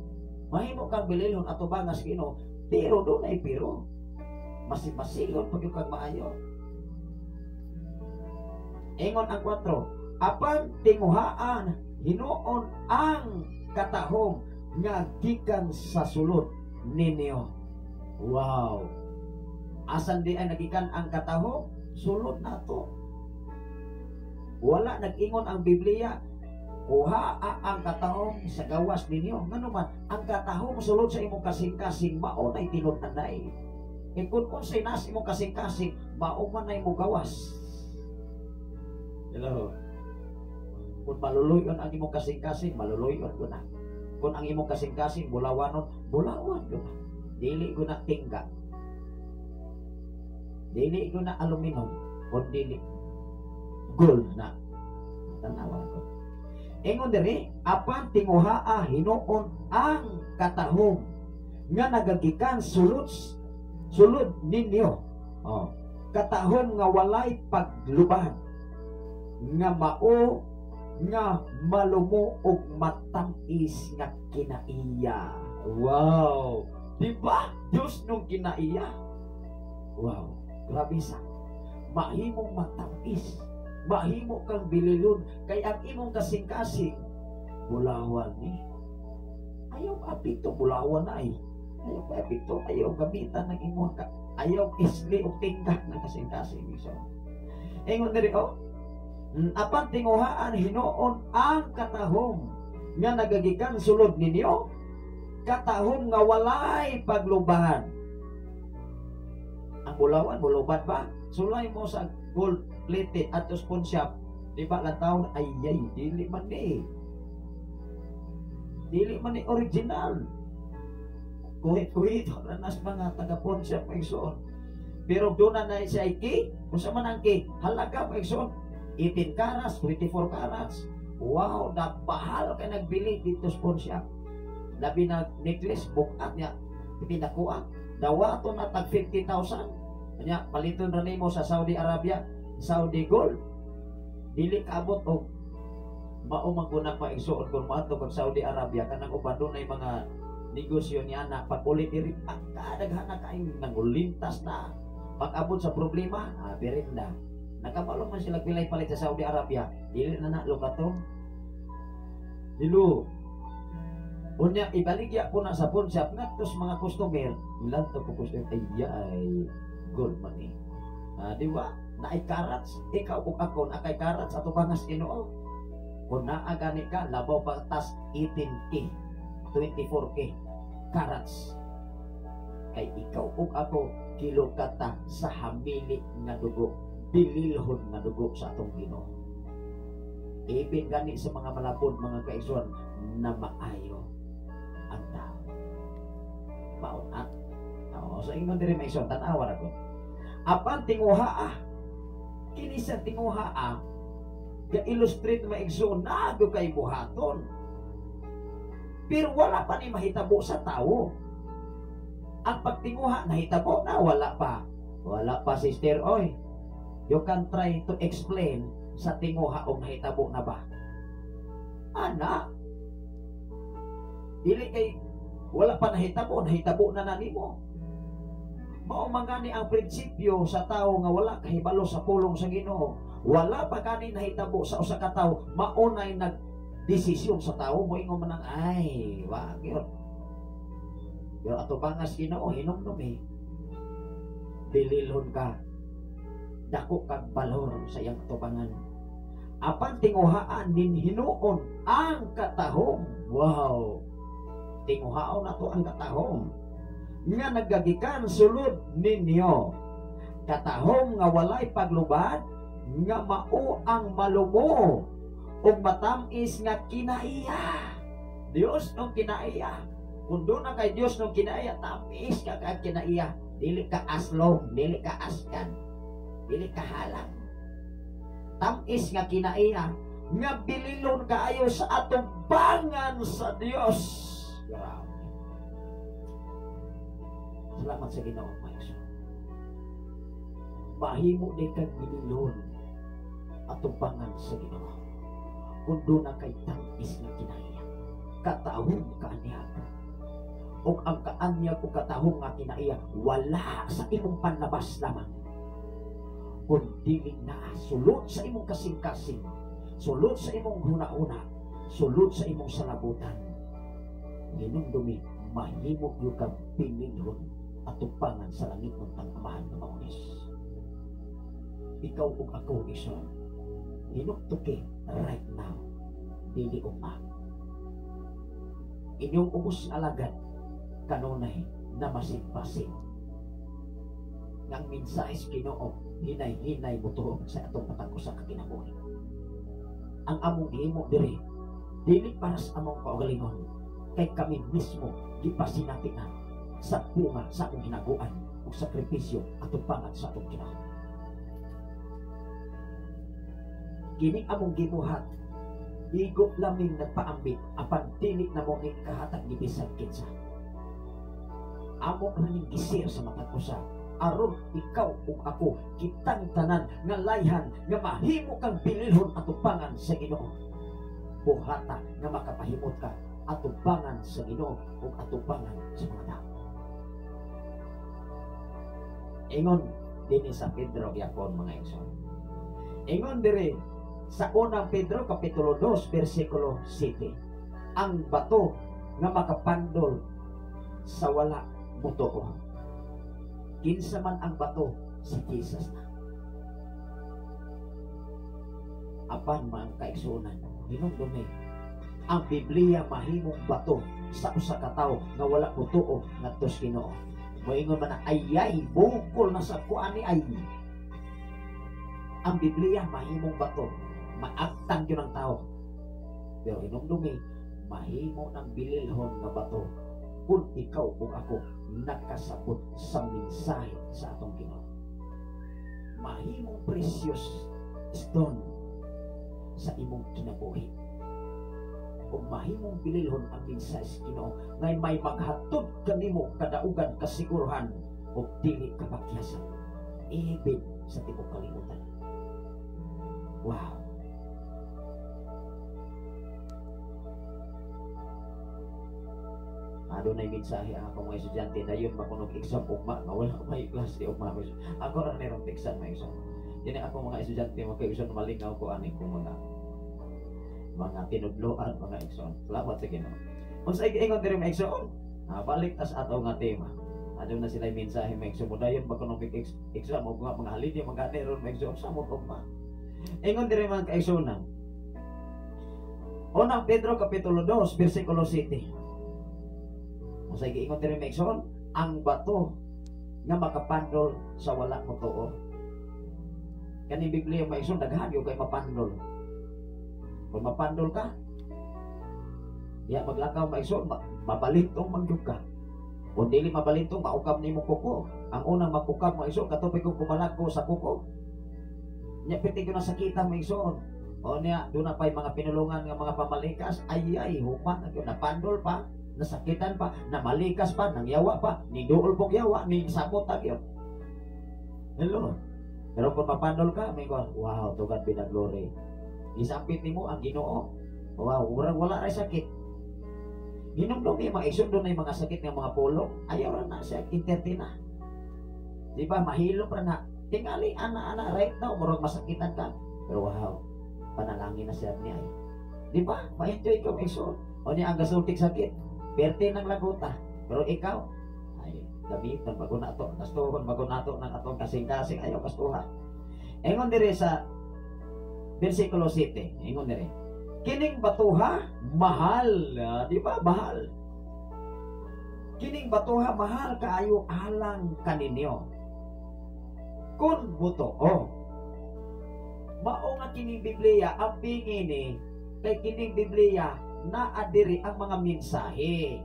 Mahimo kang bililhon ato ba nga sa Ginoo, pero dunay pero. Masimasilon pag kang maayo. Ingon ang 4, apan tinguhaan hinuon ang katahom nga gikan sa sulod ninyo. Wow. Asan di ay nagikan ang katahom? Sulod nato. Wala nag-ingon ang Biblia, kuha ang katahom sa gawas ninyo. Ngano man, ang katahom sulod sa imong kasing-kasing mao nay tinud-anay. E kung unsay nas imong kasing-kasing, mao man nay mo gawas. Hello. Kung maluluyon ang imong kasing-kasing, maluluyon ko na. Kung ang imong kasing-kasing bulawanon, bulawan ko na. Dili ko na tingga. Dili ko na aluminum, kung dili gold na. Tanawa ko. Ingon diri, apan tinguhaa hinuon ang katahom nga nagagikan sulod ninyo. Oh. Katahom nga walay paglubad, nga mao nga malumo og matamis nga kinaiya. Wow! Di ba? Diyos nung kinaiya. Wow! Grabe sa. Mahimong matamis. Mahimo kang bililon kay ang imong kasing-kasing bulawan ni. Ayaw apito bulawan na ay. Ayaw pa apito, ayaw gamitan ng imong ka. Ayaw isli og tingkak ng kasing-kasing. So, ingon diri oh. Apan tinguhaan hinuon ang katahom nga nagagikan sulod ninyo, katahom nga walay paglubahan. Ang bulawan, bulubat ba? Sulay mo sa gold plated at pawn shop, di ba lang taon, ay ay, dili man ni. Dili man ni original. Kuhit-kuhit, ranas mga taga pawn shop igsoon. Pero doon na siya iki, kung sa man ang ki, halaga pa igsoon, 18 karats, 24 karats. Wow, nagmahal ka nagbili dito sa pawn shop. Labi na necklace, bukat niya, pinakuha. Dawato na tag 50,000. Kanya, paliton ra nimo sa Saudi Arabia, Saudi gold. Dili kaabot og mao man guna pa igsuon kung moadto kag Saudi Arabia kanang uban dunay mga negosyo niya na pag-ulit diri pagkadaghan na kaayong nangulintas na. Pag-abot sa problema, birinda. Nakabalo man sila pilay palit sa Saudi Arabia, dili na na lukato. Dilo. Unya ibaligya po na sa pawn shop ngadto sa mga customer, ilan to po customer ay gold money. Di ba? Naay karats, ikaw ug ako nakay karats ato bangas Ginoo. Kung naa gani ka, labaw pa tas 18K, 24K karats. Kay ikaw ug ako kilo kata sa hamili nga dugo, bililhon nga dugo sa atong Ginoo. Ipin gani sa mga malapod mga kaigsoon na maayo ang tao. Mauna. Oo, so ingon diri may igsoon, tan-awa ra ko. Apan tinguhaa, kini sa tinguhaa, ga-illustrate maigsoon na kay buhaton. Pero wala pa ni mahitabo sa tao. Ang pagtinguha nahitabo na, wala pa. Wala pa, sister, oy. You can try to explain sa tinguha o nahitabo na ba? Ana, dili kay wala pa nahitabo, nahitabo na na nimo. Mao man gani ang prinsipyo sa tao nga wala kahibalo sa pulong sa Ginoo. Wala pa gani nahitabo sa usa ka tawo, maunay nag Desisyon sa tao moingon man ang ay wa gyud. Pero atubangas Ginoo hinumdumi. Bililhon ka, dako kag balor sa iyang atubangan. Apan tinguhaan nin hinuon ang katahom. Wow. Tinguhaon nato ang katahom nga nagagikan sulod ninyo. Katahom nga walay paglubad, nga mao ang malumo ug matam-is nga kinaiya. Dios nung kinaiya. Kung doon na kay Dios nung kinaiya, tamis ka kag kinaiya. Dili ka aslong, dili ka askan, dili ka halang. Tamis nga kinaiya, nga bililon kaayo sa atong bangan sa Dios. Grabe. Salamat sa Ginoo, mga. Mahimo di kag bililon atong bangan sa Ginoo. Kung doon na kay tamis nga kinaiya, katahom kaanyag. O ang kaanyag o katahom nga kinaiya, wala sa imong panlabas lamang. Kung dili na sulod sa imong kasing-kasing, sulod sa imong huna-huna, sulod sa imong salabutan, hinumdumi, mahimo gyud kang bililhon atubangan sa langit ng tang-amahan nga maunis. Ikaw ug ako, Ison, hinuktuki right now, dili ugma. Inyong ubos alagad kanunay na masin-basin. Ngang mensahe sa Ginoo hinay-hinay motuo sa atong matag usa ka kinabuhi. Ang among gihimo diri dili para sa among kaugalingon, kay kami mismo gipasinati na sa bunga sa among hinaguan ug sakripisyo atong pangat sa atong Ginoo. Kini among gibuhat, igo laming nagpaambit apan dili na mo ni kahatag ni bisan kinsa. Amo ra ning gisir sa matag usa aron ikaw ug ako kitang tanan nga layhan nga mahimo kang bililhon atubangan sa Ginoo. Buhata nga makapahimot ka atubangan sa Ginoo ug atubangan sa mga tao. Ingon dinhi sa Pedro gyapon mga igsoon. Ingon diri sa unang Pedro kapitulo 2 bersikulo 7. Ang bato nga makapandol sa wala motuo. Kinsa man ang bato, si Jesus na. Apan mga kaigsuonan, hinumdumi, ang Biblia mahimong bato sa usa ka tawo nga wala motuo ngadto sa Ginoo. Moingon man na ayay bukol na sa kuani ay. Ang Biblia mahimong bato, maagtang yun ang tao. Pero hinumdumi, mahimo ng bililhon nga bato kung ikaw o ako nakasabot sa mensahe sa atong Ginoo. Mahimong precious stone sa imong kinabuhi. O mahimong bililhon ang mensahe sa Ginoo ngay may maghatod kanimo kadaugan kasiguruhan o dili ka pakyasan even sa tibok kalibutan. Wow. Adunay mensahe ang akong mga estudyante dayon makunog exam ugma nga wala ko may klase ugma. Ako ra nerong exam mga exam. Yan ang akong mga estudyante mga malingaw ko ani kong mga tinudloan mga exam. Salamat sa Ginoo. Unsa ingon diri mga exam? Balik tas ato nga tema. Aduna sila mensahe mga exam dayon makunog exam ugma mga holiday mga ron mga exam sa mo ugma. Ingon diri mga kaigsuonan. Unang Pedro kapitulo 2 bersikulo 7. Sa giingon diri mga igsoon, ang bato nga makapandol sa wala motuo. Kani Biblia mga igsoon, daghan gyud kay mapandol. Kung mapandol ka, diya maglakaw mga igsoon, mabalintong man gyud ka. Kung dili mabalintong, maukab nimo kuko. Ang unang makukab mga igsoon, katupig kong kumalagko sa kuko. Nya piti ko na sakita mga igsoon. O niya, doon na pa'y mga pinulungan nga mga pamalikas, ay ay, human na gyud, napandol pa, nasakitan pa, namalikas pa, nangyawa pa, ni duol pong yawa, ni sapot agyo. Hello. Pero kung mapandol ka, may go, wow, to God be the glory. Isampit nimo ang Ginoo. Wow, wala ray sakit. Hinumdumi mga igsoon, doon ay mga sakit ng mga pulong, ayaw ra na siya entertain na. Di ba, mahilom ra na. Tingali ana-ana right now, murag masakitan ka. Pero wow, panalangin na siya niya ay. Di ba? Ma-enjoy ka, maigsoon. O niya ang gasultik sakit. Perte ng laguta. Pero ikaw, ay, gamiton, bago na to. Gastuhon, bago na to ng atong kasing-kasing. Ayaw gastuha. Ingon diri sa versikulo 7. Ingon diri. Kining batuha, mahal. Di ba? Mahal. Kining batuha, mahal kaayo alang kaninyo. Kung buto, mao nga kining Biblia, ang bingini, kay kining Biblia, naa diri ang mga mensahe.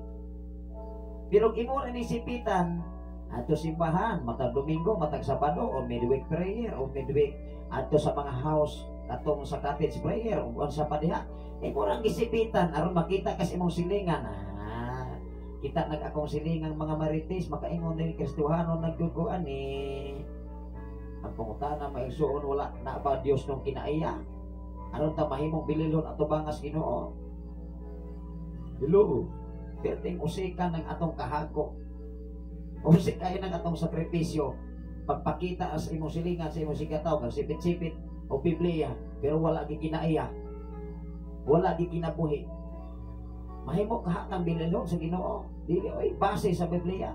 Pero imo rin isipitan, adto simbahan, matag Domingo, matag Sabado, o midweek prayer, o midweek, adto sa mga house, atong sa cottage prayer, o unsa pa diha. Imo rang isipitan, aron makita kas imong silingan. Kita nag akong silingang mga marites, makaingon din Kristohano nagduguan eh. Ang pangutana maigsuon, wala na ba Dios nung kinaiya? Aron ta mahimong bililon ato bangas Ginoo? Hello. Perting usikan ng atong kahako. Usik kayo ng atong sakripisyo. Pagpakita sa imong silingan, sa imong sigataw, kag sipit-sipit o Biblia, pero wala gi kinaiya. Wala gi kinabuhi. Mahimo kahatang bililon sa Ginoo. Dili oy base sa Biblia.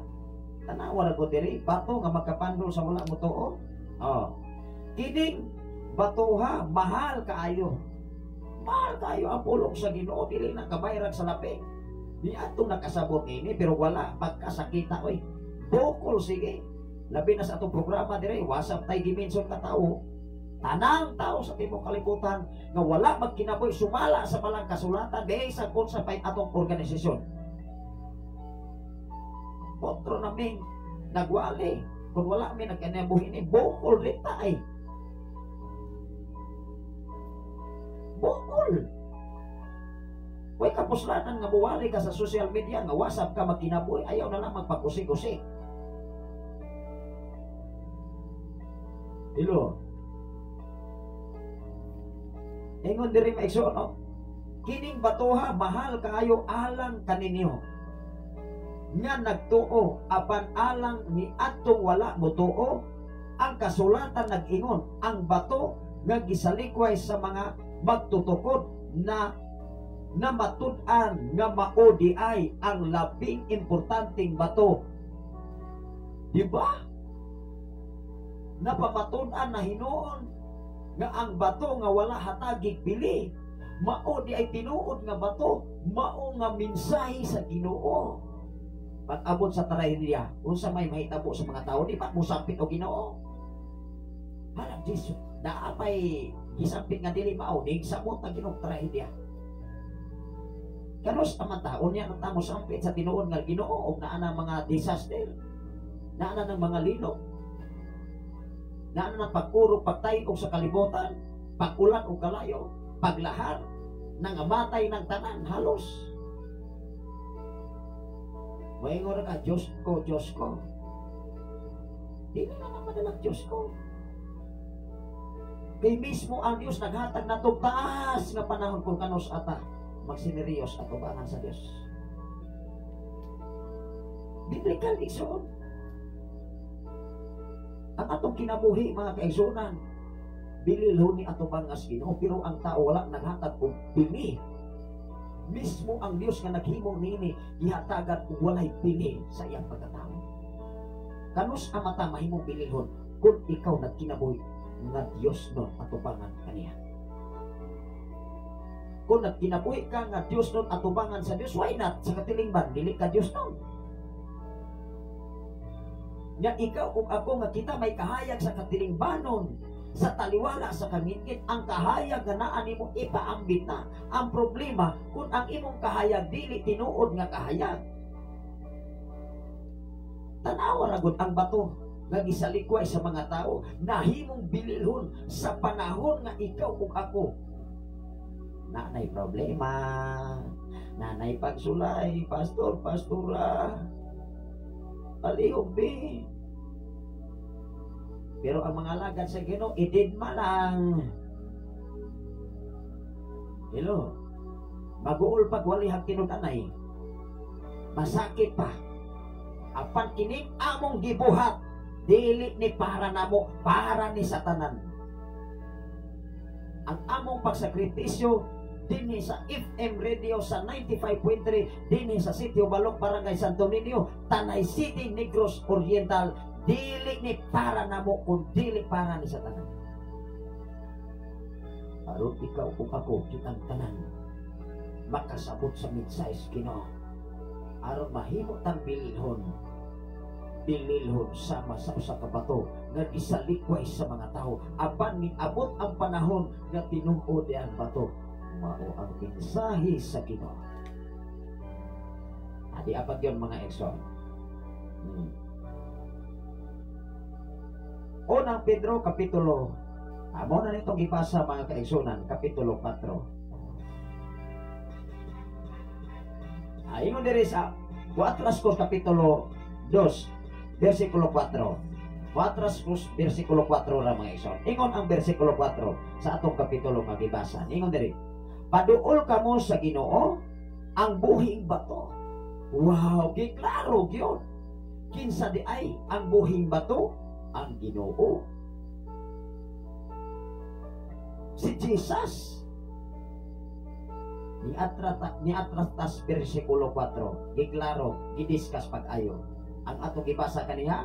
Tanawa ra ko diri, bato nga magkapandol sa wala mo tuo. Oh. Kining batuha mahal kaayo. Mahal kaayo ang pulong sa Ginoo, dili na kabayrag sa lapik. Di atong nakasabot ini pero wala pagkasakita oy. Bukol sige. Labi na sa atong programa dire, wasap tay giminson ka tao. Tanang tao sa tibuok kalibutan nga wala magkinabuhi sumala sa balang kasulatan bisan unsa pay atong organisasyon. Otro na ming nagwali kung wala mi nagkinabuhi ni bukol rita ay. Bukol. Way kapuslanan nga muwali ka sa social media nga WhatsApp ka magkinabuhi, ayaw na lang magpag-usik-usik. Hello. Ingon diri maigsoon, no? Kining batuha mahal kaayo alang kaninyo nga nagtuo apan alang ni atong wala motuo. Ang kasulatan nag-ingon ang bato nga gisalikway sa mga magtutukod na matud-an nga mao di ay ang labing importanteng bato. Di ba? Napamatud-an na hinuon nga ang bato nga wala hatagig bili, mao di ay tinuod nga bato, mao nga mensahe sa Ginoo. Pag-abot sa trahedya, unsa may mahitabo sa mga tao, di ba mosampit og Ginoo? Halang Jesus, naa pay gisampit nga dili mao, ning samot ang Ginoo trahedya. Karos ang mga tao niya ang tamo sampit sa tinuod nga Ginoo og naa na mga disaster, naa na ng mga linok, naa na ng pagkurog, pagtayog sa kalibutan, pag-ulan og kalayo, paglahar, nangamatay ng tanan halos. Moingon ka, Diyos ko, Diyos ko. Dili na naman nalang Diyos ko. Kay mismo ang Diyos naghatag na taas nga panahon kung kanos ata magsineriyos at ubangan sa Diyos. Biblical igsoon. Ang atong kinabuhi mga kaigsunan, bililhon ni ato bangas Ginoo, pero ang tao wala naghatag og bili. Mismo ang Dios nga naghimo niini gihatagan og walay bili sa iyang pagkatao. Kanus ang mata mahimong bililhon kung ikaw nagkinabuhi nga Dios no atubangan kaniya. Kung nagkinabuhi ka nga Dios nun atubangan sa Dios, why not? Sa katilingban, dili ka Dios nun. Nga ikaw ug ako nga kita may kahayag sa katilingbanon, sa taliwala, sa kangitngit, ang kahayag nga naa nimo ipaambit na. Ang problema, kung ang imong kahayag dili tinuod nga kahayag. Tanawa ra gud ang bato nga gisalikway sa mga tao, nahimong bililhon sa panahon nga ikaw ug ako nanay problema, nanay pagsulay, pastor, pastora, palihog be. Pero ang mga alagad sa Ginoo, ididma lang. Hello. Maguol pag walihang tinud-anay. Masakit pa. Apan kining among gibuhat, dili ni para namo, para ni satanan. Ang among pagsakripisyo, Dinhi sa FM Radio sa 95.3 dinhi sa Sitio Balok, Barangay Santo Niño, Tanay City, Negros Oriental. Dili ni para namo kun dili para ni sa tanan. Aron ikaw ug ako, kitang tanan makasabot sa mensahe sa Ginoo, aron mahimo tang bililhon, bililhon sama sa usa ka bato nga gisalikway sa mga tao, apan miabot ang panahon nga tinuod ang bato, mao ang mensahe sa Ginoo. Adi apag yun, mga igsoon. Unang Pedro kapitulo, amo na nitong gibasa, mga kaigsunan, kapitulo 4. Ingon diri sa 4 Cruz kapitulo 2 versikulo 4. 4 Cruz versikulo 4 ra, mga igsoon. Ingon ang versikulo 4 sa atong kapitulo nga gibasa. Ingon diri, "Paduol kamo sa Ginoo, ang buhing bato." Wow, giklaro gyud. Kinsa di ay ang buhing bato? Ang Ginoo. Si Jesus. Ni atratas versikulo 4, giklaro, gidiscuss pag-ayo. Ang atong gibasa kaniha,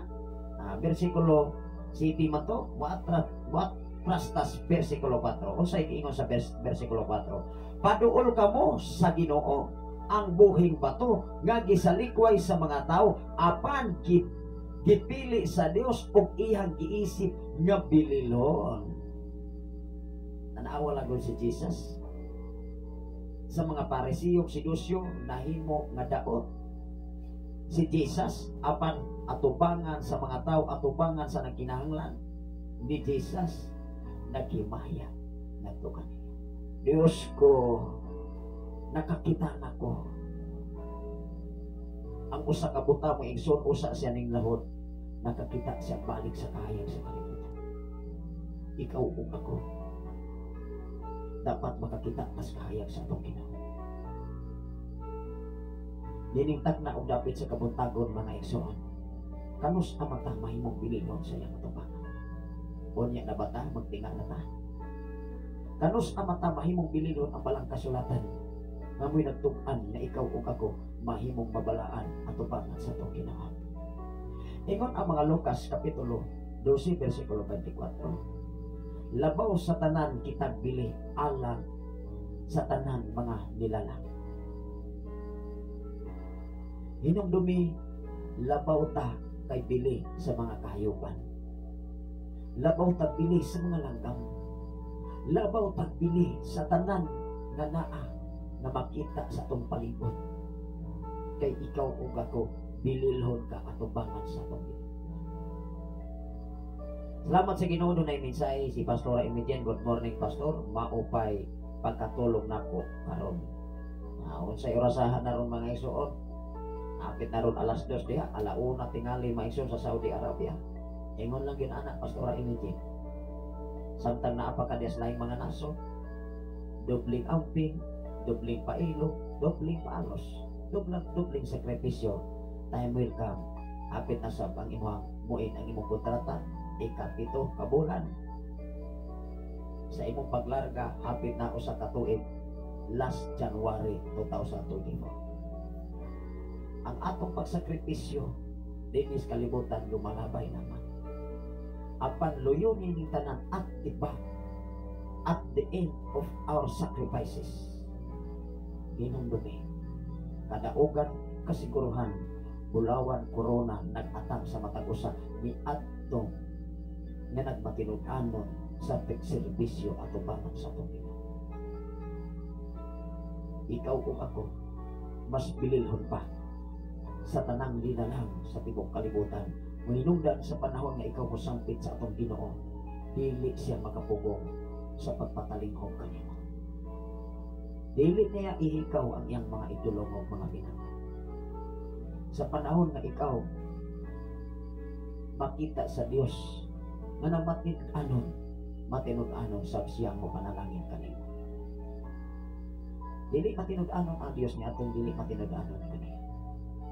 versikulo city man to, muatras versikulo 4. Unsay giingon sa versikulo 4? "Paduol kamo sa Ginoo, ang buhing bato nga gisalikway sa mga tao, apan gipili sa Dios ug iyang giisip nga bililhon." Tanawa lang si Jesus sa mga Parisiyo, si Dusyo, nahimo nga daot si Jesus, apan atubangan sa mga tao, atubangan sa nagkinahanglan ni Jesus, naghimaya ngadto kaniya. Diyos ko, nakakita nako ang usa ka buta mo, igsoon, usa siya ning lahot, nakakita siya balik sa kahayag sa kalibutan. Ikaw ug ako dapat makakita mas kahayag sa atong Ginoo. Nining takna og dapit sa kabuntagon, mga igsoon, kanus ang mata mahimong bililhon sa iyang atubangan? Unya na bata, magtinga na ta. Kanus ang mata mahimong bililhon ang balang kasulatan nga mo'y nagtug-an nga ikaw ug ako mahimong mabalaan atubangan sa atong Ginoo? Ingon ang mga Lucas kapitulo 12 versikulo 24, labaw sa tanan kitag bili alang sa tanan mga nilalang. Hinumdumi, labaw ta kay bili sa mga kahayupan. Labaw ta bili sa mga langgam. Labaw ta bili sa tanan nga naa nga makita sa atong palibot. Kay ikaw ug ako, bililhon ka atubangan sa atong Ginoo. Salamat sa Ginoo, dunay mensahe si Pastora Emedian. Good morning, Pastor. Maupay pagkatulog nako karon. Unsay orasahan na ron, mga igsoon? Apit na ron alas 2 diha, alauna tingali, mga igsoon, sa Saudi Arabia. Ingon lang yun anak, Pastora Emedian. Samtang naa pa ka diya sa laing mga nasod, dobling amping, dobling pailo, dobling paalos, dobling sakripisyo. Time will come. Apit na sab ang imong muin ang imong kontrata, 7 ka bulan. Sa imong paglarga, hapit na usa ka tuig, last January 2024. Ang atong pagsakripisyo dinis kalibutan lumalabay naman. Apan luyunin ning tanan at the back, at the end of our sacrifices. Hinumdumi, kadaugan, kasiguruhan, bulawan korona nag-atang sa matag usa ni adtong nga nagmatinud-anon sa pagserbisyo atubangan sa atong Ginoo. Ikaw ug ako mas bililhon pa sa tanang linalang sa tibok kalibutan. Mahinungdan sa panahon nga ikaw mosampit sa atong Ginoo, dili siya makapugong sa pagpatalinghog kanimo. Dili niya ihikaw ang iyang mga idulong o mga binatang. Sa panahon nga ikaw makita sa Dios nga namatin-anon, matinud-anon sab siya mo panalangin kanimo. Dili matinud-anon ang Dios niya atong dili matinud-anon kaniya.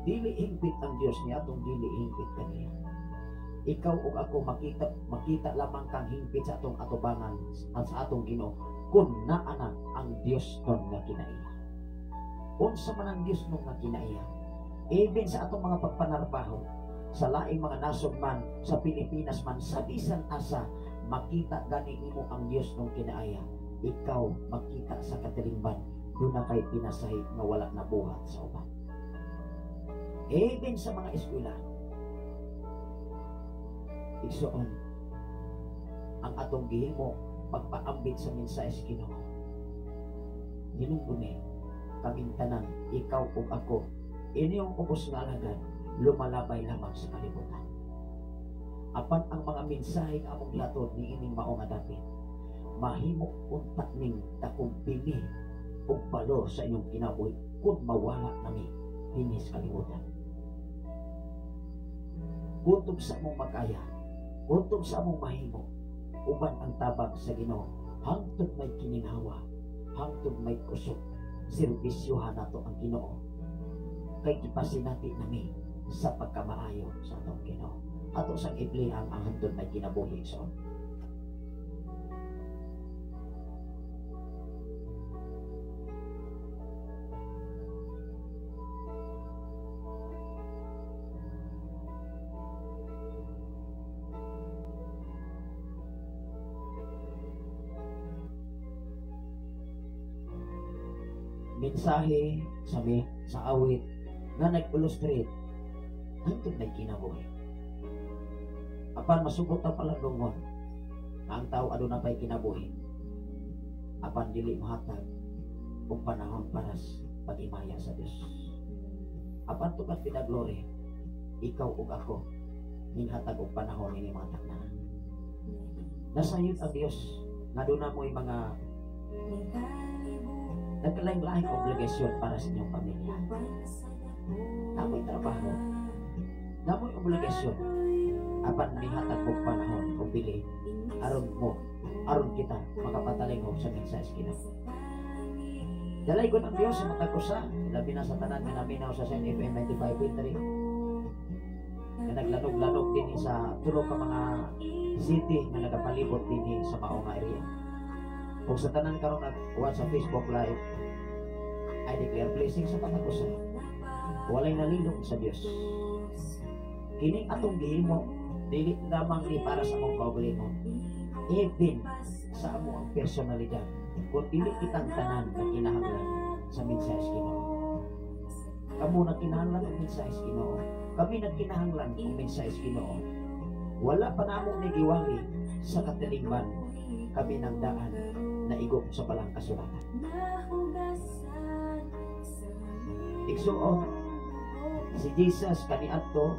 Dili hingpit ang Dios niya atong dili hingpit kaniya. Ikaw ug ako makita makita lamang kang hingpit sa atong atubangan at sa atong Ginoo kung naa na ang Dios nun nga kinaiya. Unsa man ang Dios nun nga kinaiya? Even sa atong mga pagpanarbaho, sa laing mga nasod man, sa Pilipinas man, sa bisan asa, makita gani nimo ang Dios nung kinaaya. Ikaw makita sa katilingban, doon na kay pinasahi nga wala nabuhat sa uban. Even sa mga eskwela, igsoon, ang atong gihimo pagpaambit sa mensahe sa Ginoo. Hinungdumi kaming tanan, ikaw ug ako, inyong ubos nga alagad, lumalabay lamang sa kalibutan. Apan ang mga mensahe nga among gihatod niining mao nga dapit, mahimo unta ning dakong bili ug balor sa inyong kinabuhi kung mawala nami dinhi sa kalibutan. Kutob sa among makaya, kutob sa among mahimo, uban ang tabang sa Ginoo, hangtod may kininhawa, hangtod may kusog, serbisyohan nato ang Ginoo. Kay gipasinati nami sa pagkamaayo sa atong Ginoo. Ato sang iplihang ang hangtod may kinabuhi sa. Mensahe sa mi sa awit nga nag-illustrate hangtod may kinabuhi. Apan masugot ang palandungon nga ang tao aduna pay kinabuhi. Apan dili mohatag og panahon para sa pag-imaya sa Dios. Apan tungod pina glory, ikaw ug ako ninghatag og panahon ini mga takna. Nasayod ang Dios nga aduna mo'y mga nagkalaing-laing obligasyon para sa inyong pamilya. Namoy trabaho, namoy obligasyon, apan mihatag og panahon o bili aron mo, aron kita makapatalingog sa mensahe sa Ginoo. Dalay ko ng Dios sa matag usa, labi na sa tanan nga naminaw sa Sen FM 95.3. Nga naglanog-lanog dinhi sa tulo ka mga city nga nagapalibot dinhi sa mao nga area. Kung sa tanan karon nag-watch sa Facebook Live, I declare blessing sa matag usa. Walay nalilong sa Dios. Kining atong gihimo dili lamang ni para sa among kaugalingon, even sa among personalidad, kung dili kitang tanan na kinahanglan sa mensahe sa Ginoo. Kamo na kinahanglan og mensahe sa Ginoo. Kami nagkinahanglan og mensahe sa Ginoo. Wala pa namo ni giwali sa katilingban kami ng daan na igok sa balang kasulatan. Igsuon, si Jesus kaniadto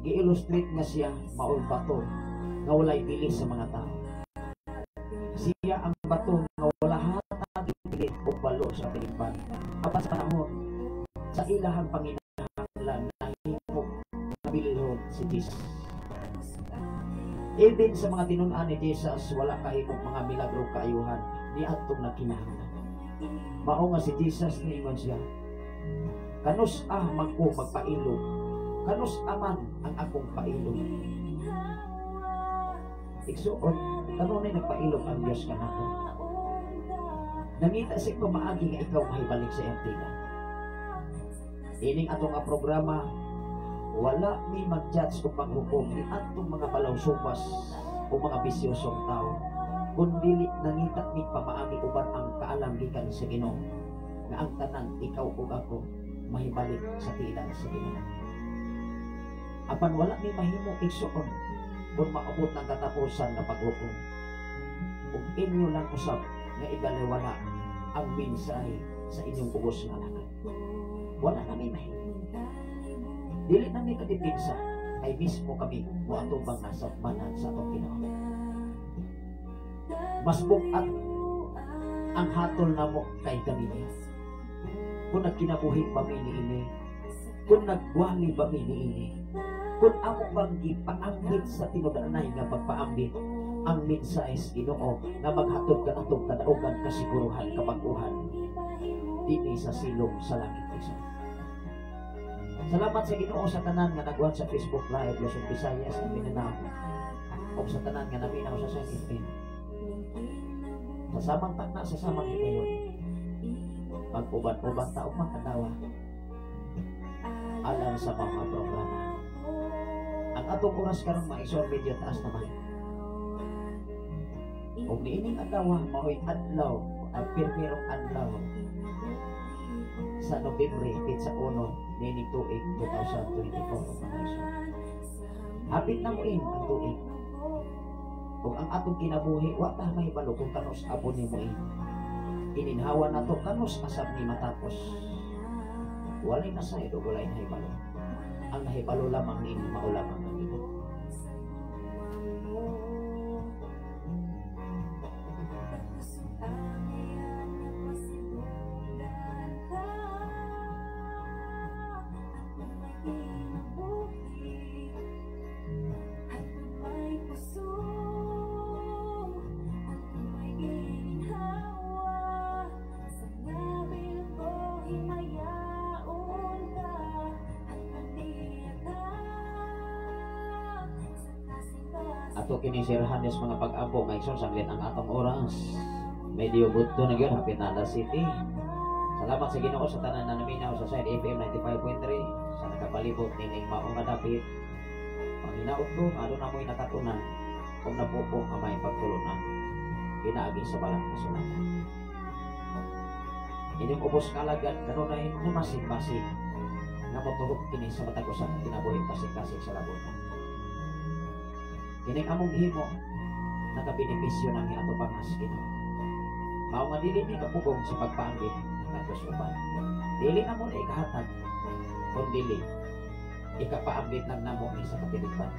gi-illustrate nga siya maoy bato nga walay bili sa mga tao. Siya ang bato nga wala hatag bili o balor sa tilingban. Apan sa panahon sa ilahang panginahanglan nahimo nabilihon si Jesus. Even sa mga tinun-an ni Jesus, wala kahimong mga milagro kaayuhan niadtong nakinahanglan. Mao nga si Jesus niingon siya, kanus ah man ko magpailog, kanus aman ang akong pailog. Igsuon, kanunay nagpailog ang Dios kanato. Nangita sa pamaagi nga ikaw mahibalik sa iyang tila. Ining atong nga programa, wala mi mag-judge o panghukom ni atong mga balawsupas o mga bisyosong tao, kundi nangita mi pamaagi uban ang kaalam gikan sa Ginoo nga ang tanan ikaw ug ako mahibalik sa tila sa Ginoo. Apan wala mi mahimo igsuon kung maabot ang katapusan nga paghukom. Ug inyo lang usab nga igaliwala ang mensahe sa inyong ubos nga alagad. Wala na mi mahimo. Dili na mi kadipinsa ay mismo kami moatubang nasa manan sa atong Ginoo. Mas bug-at ang hatol namo kay kanini. Kung nagkinabuhi ba mi niini, kung nagwali ba mi niini, kung amo bang gipaambit sa tinud-anay nga pagpaambit ang mensahe sa Ginoo nga maghatod kanatong kadaugan, kasiguruhan, kabag-uhan dinhi sa silong sa langit. Isa. Salamat sa Ginoo sa tanan nga nagwatch sa Facebook Live Luzon, Visayas ug Mindanao ug sa tanan nga naminaw sa Shine FM. Sa samang takna, sa samang higayon, mag-uban-uban ta ug magkadawa alang sa mga programa. Ang atong oras karon, mga igsoon, medyo taas naman. Ug niining adlaw mao'y adlaw ang pirmirong adlaw sa Nobyembre, petsa 1 niining tuig 2024, mga igsoon. Hapit na mo-end ang tuig. Ug ang atong kinabuhi, wa ta mahibalo kung kanus-a ni mo-end. Ininhawa nato, kanus asab ni matapos. Walay nasayod o walay nahibalo. Ang nahibalo lamang niini mao lamang ang Ginoo. Ato kini Sir Hannes mga pag-ampo, mga igsoon, sanglit ang atong oras. Medyo budto na gyud, hapit na alas 7. Salamat sa Ginoo sa tanan na naminaw sa Shine FM 95.3 sa nakapalibot nining maong nga dapit. Panghinaot ko nga aduna mo'y nakatunan kung napupo nga may pagtulunan pinaagi sa balang kasulatan. Inyong ubos nga alagad kanunay namasin-basin nga moturok kini sa matag usa ka kinabuhi kasing-kasing sa labutan. Kining among himo nakabenepisyo nang atubangas Ginoo. Mao nga dili mi kapugong sa pagpaambit ngadto sa uban. Dili na mo na ikahatag kun dili ikapaambit lang namo ni sa katilingban.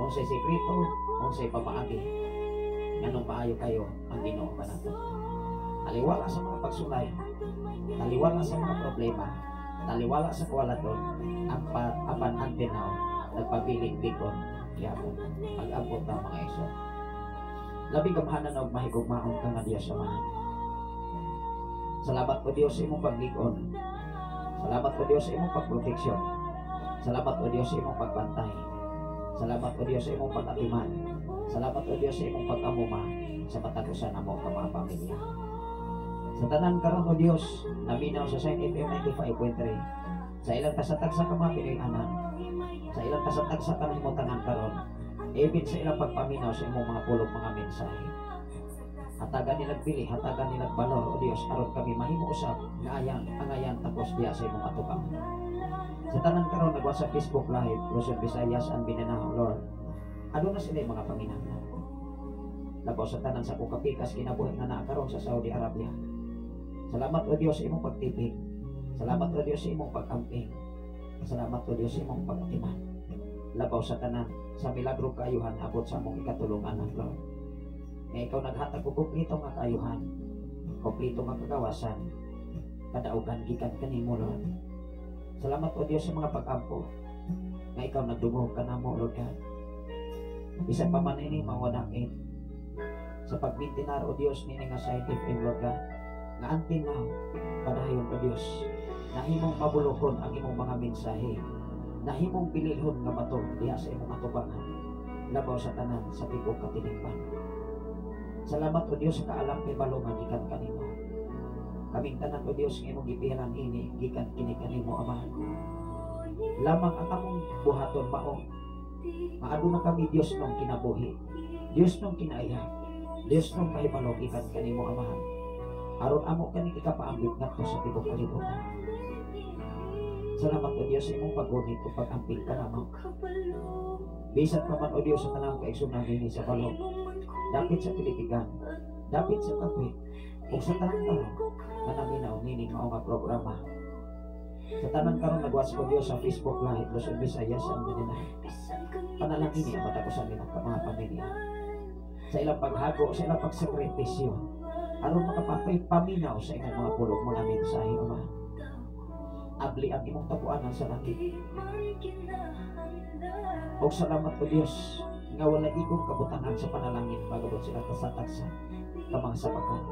Unsay sekreto, unsay pamaagi nganong maayo kayo ang Ginoo kanato. Taliwala sa mga pagsulay, taliwala sa mga problema, taliwala sa kawaladon, ang apan until now nagpabiling bikon gyapon. Pag-abot ta, mga igsoon. Labi gamhanan og mahigugmaon ka nga Dios Amahan. Salamat o Dios sa imong paglig-on. Salamat o Dios sa imong pagproteksyon. Salamat o Dios sa imong pagbantay. Salamat o Dios sa imong pag-atiman. Salamat o Dios sa imong pag-amuma sa matag usa namo ka mga pamilya. Sa tanan karon o Dios, naminaw sa Shine FM 95.3. Sa ilang kasatagsa ka mga Pinoy anan, sa ilang kasatagsa ka nahimutangan karon, even sa ilang pagpaminaw sa imong mga pulong, mga mensahe. Hatagan nilag bili, hatagan nilag balor, o Dios, aron kami mahimo usab nga ayang angayan tapos diya sa imong atubangan. Sa tanan karon nagwa sa Facebook Live, Luzon, Visayas, and Mindanao, Lord, aduna sila yung mga panginahanglan. Labaw sa tanan sa kukapikas kinabuhi nga naa karon sa Saudi Arabia. Salamat o Dios sa imong pagtipig. Salamat o Dios sa imong pag-amping. Salamat o Dios sa imong pag-atiman. Labaw sa tanan sa milagro kaayuhan abot sa among ikatulong anak, Lord. Nga ikaw naghatag og kompleto nga kaayuhan, kompleto nga kagawasan, kadaugan gikan kanimo, Lord. Salamat o Dios sa mga pag-ampo nga ikaw nagdungog kanamo, Lord God. Bisan pa man ini mawadakit sa pagmintinar o Dios nini nga Shine FM, Lord God, nga until now padayon o Dios nahimong mabulokon ang imong mga mensahe, nahimong bililhon nga bato diha sa imong atubangan, labaw sa tanan sa tig-og katilingban. Salamat o Dios sa kaalam kay balo nga gikan kanimo. Kaming tanan o Dios nga imong gipiran ini gikan kini kanimo, Amahan. Lamang ang among buhaton mao maaduna kami Dios nung kinabuhi, Dios nung kinaiya, Dios nung kahibalo gikan kanimo, Amahan, aron amo kani ikapaambit ngadto sa tibuok kalibutan. Salamat o Dios sa imong paggunit ug pag-amping kanamo. Bisan pa man o Dios sa tanang kaigsunan dinhi sa balog, dapit sa Pilipigan, dapit sa kape, ug sa tanang tarong nga naminaw nining mao nga programa. Sa tanan karon nagwatch ko Dios sa Facebook Live Luzon, Visayas and Mindanao. Panalangin ang matag usa nila ka mga pamilya. Sa ilang paghago, sa ilang pagsakripisyo, aron makapapay paminaw sa imong mga pulong, mga mensahe, Ama. Abli ang imong tapuanan sa langit. Og salamat o Dios nga wala igong kabutangan sa panalangin pagabot sila sa tagsa ka mga sabakan.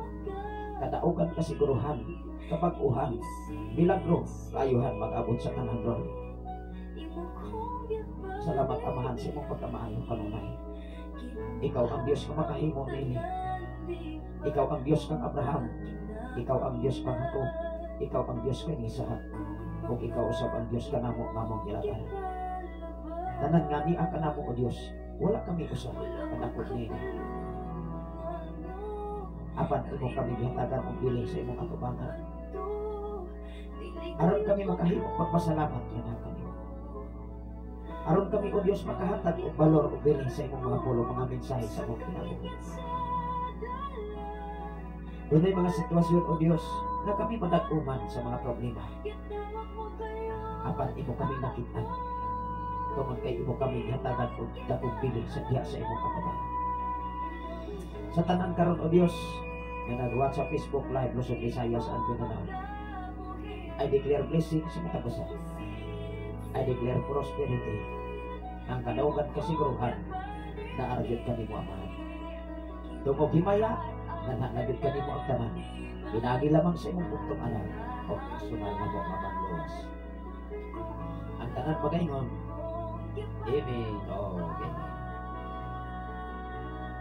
Kadaugan kasiguruhan. Kabag-uhan, milagro, kayuhan mag-abot sa tanan, Lord. Salamat, Amahan, sa imong pagkamaayo kanunay. Ikaw ang Dios nga makahimo niini. Ikaw ang Dios kang Abraham. Ikaw ang Dios kang Jacob. Ikaw ang Dios kang Isaac. Ug ikaw usab ang Dios kanamo nga among gilataran. Tanan nga niya kanamo, o Dios, wala kami usa kadakot niini. Apan imo kami gihatagan og bilin sa imong atubangan, aron kami makahimo pagpasalamat nga kanimo. Aron kami, o Dios, makahatag og balor og bilin sa imong mga pulong, mga mensahe sa imong kinabuhi. Dunay mga sitwasyon, o Dios, nga kami madag-uman sa mga problema. Apan imo kami nakit-an, tungod kay imo kami gihatagan og dakong bilin sa diha sa imong atubangan. Sa tanan karon, o Dios, nga nag-watch sa Facebook Live, Luzon, Visayas and Mindanao, I declare blessing sa matag usa. I declare prosperity. Ang kadaugan kasiguruhan na ara gyud kanimo, Amahan. Tungod himaya, nga na gyud kanimo ang tanan. Pinaagi lamang sa imong bugtong anak o personal na mo nga manluwas. Ang tanan magaingon, "Amen." Oh, amen.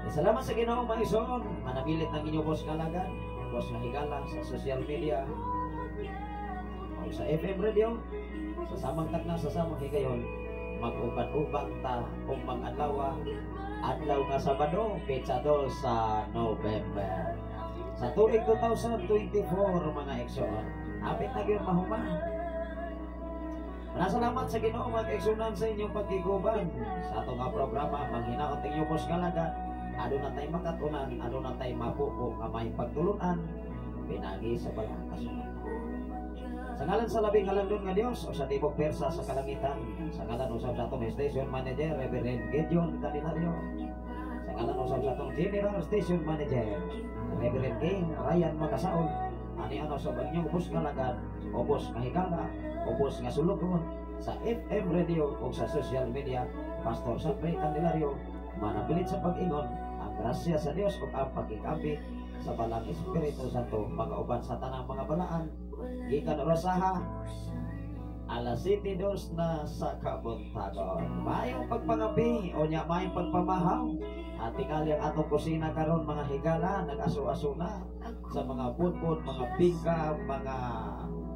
Eh, salamat sa Ginoo, mga igsoon. Manamilit ng inyong boss kalagan, boss nga higala sa social media, o sa FM radio, sa samang takna, sa samang higayon, mag-uban-uban ta kung mag-adlaw, adlaw nga Sabado, petsa 2 sa November, sa tuig 2024, mga igsoon. Apit na gyud mahuman. Salamat sa Ginoo, mga kaigsunan, sa inyong pagkiguban sa ato nga programa Manghinaot Inyong Boss Kalaga. Aduna tay makatunan, aduna tay mapupo nga may pagtulunan pinagi sa balang kasulatan. Sa ngalan sa labing halandon nga Dios o sa tibok persa sa kalangitan, sa ngalan usab sa atong station manager, Reverend Gideon Candelario, sa ngalan usab sa atong general station manager, Reverend King Ryan Makasaon, ani ano sa inyong boss nga lagad, o boss nga higala, o boss nga sulugon sa FM radio o sa social media, Pastor Sapre Candelario, manabilit sa pag-ingon, ang grasya sa Dios ug ang pagkikabit sa balang Espiritu Santo magauban sa tanang mga balaan gikan orasaha alas 7:02 na sa kabuntagon. Maayong pagpangapi o nya maayong pagpamahaw. At tingali ang atong kusina karon, mga higala, nag-aso-aso na sa mga pudpud, mga bingka, mga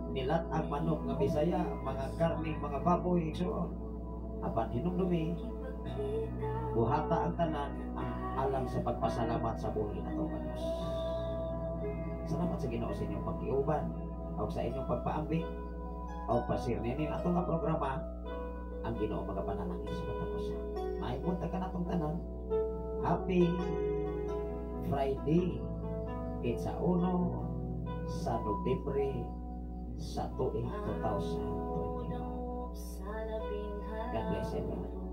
nilat ang manok nga Bisaya, mga karning mga baboy, igsoon. Apan hinumdumi, buhata ang tanan ang alang sa pagpasalamat sa buhi nato nga Dios. Salamat sa Ginoo sa inyong pagkiuban o sa inyong pagpaambit o pa-share nini ato nga programa. Ang Ginoo magapanalangin sa matag usa. Maayong buntag kanatong tanan. Happy Friday, petsa 1 sa Nobyembre sa tuig 2024. God bless everyone.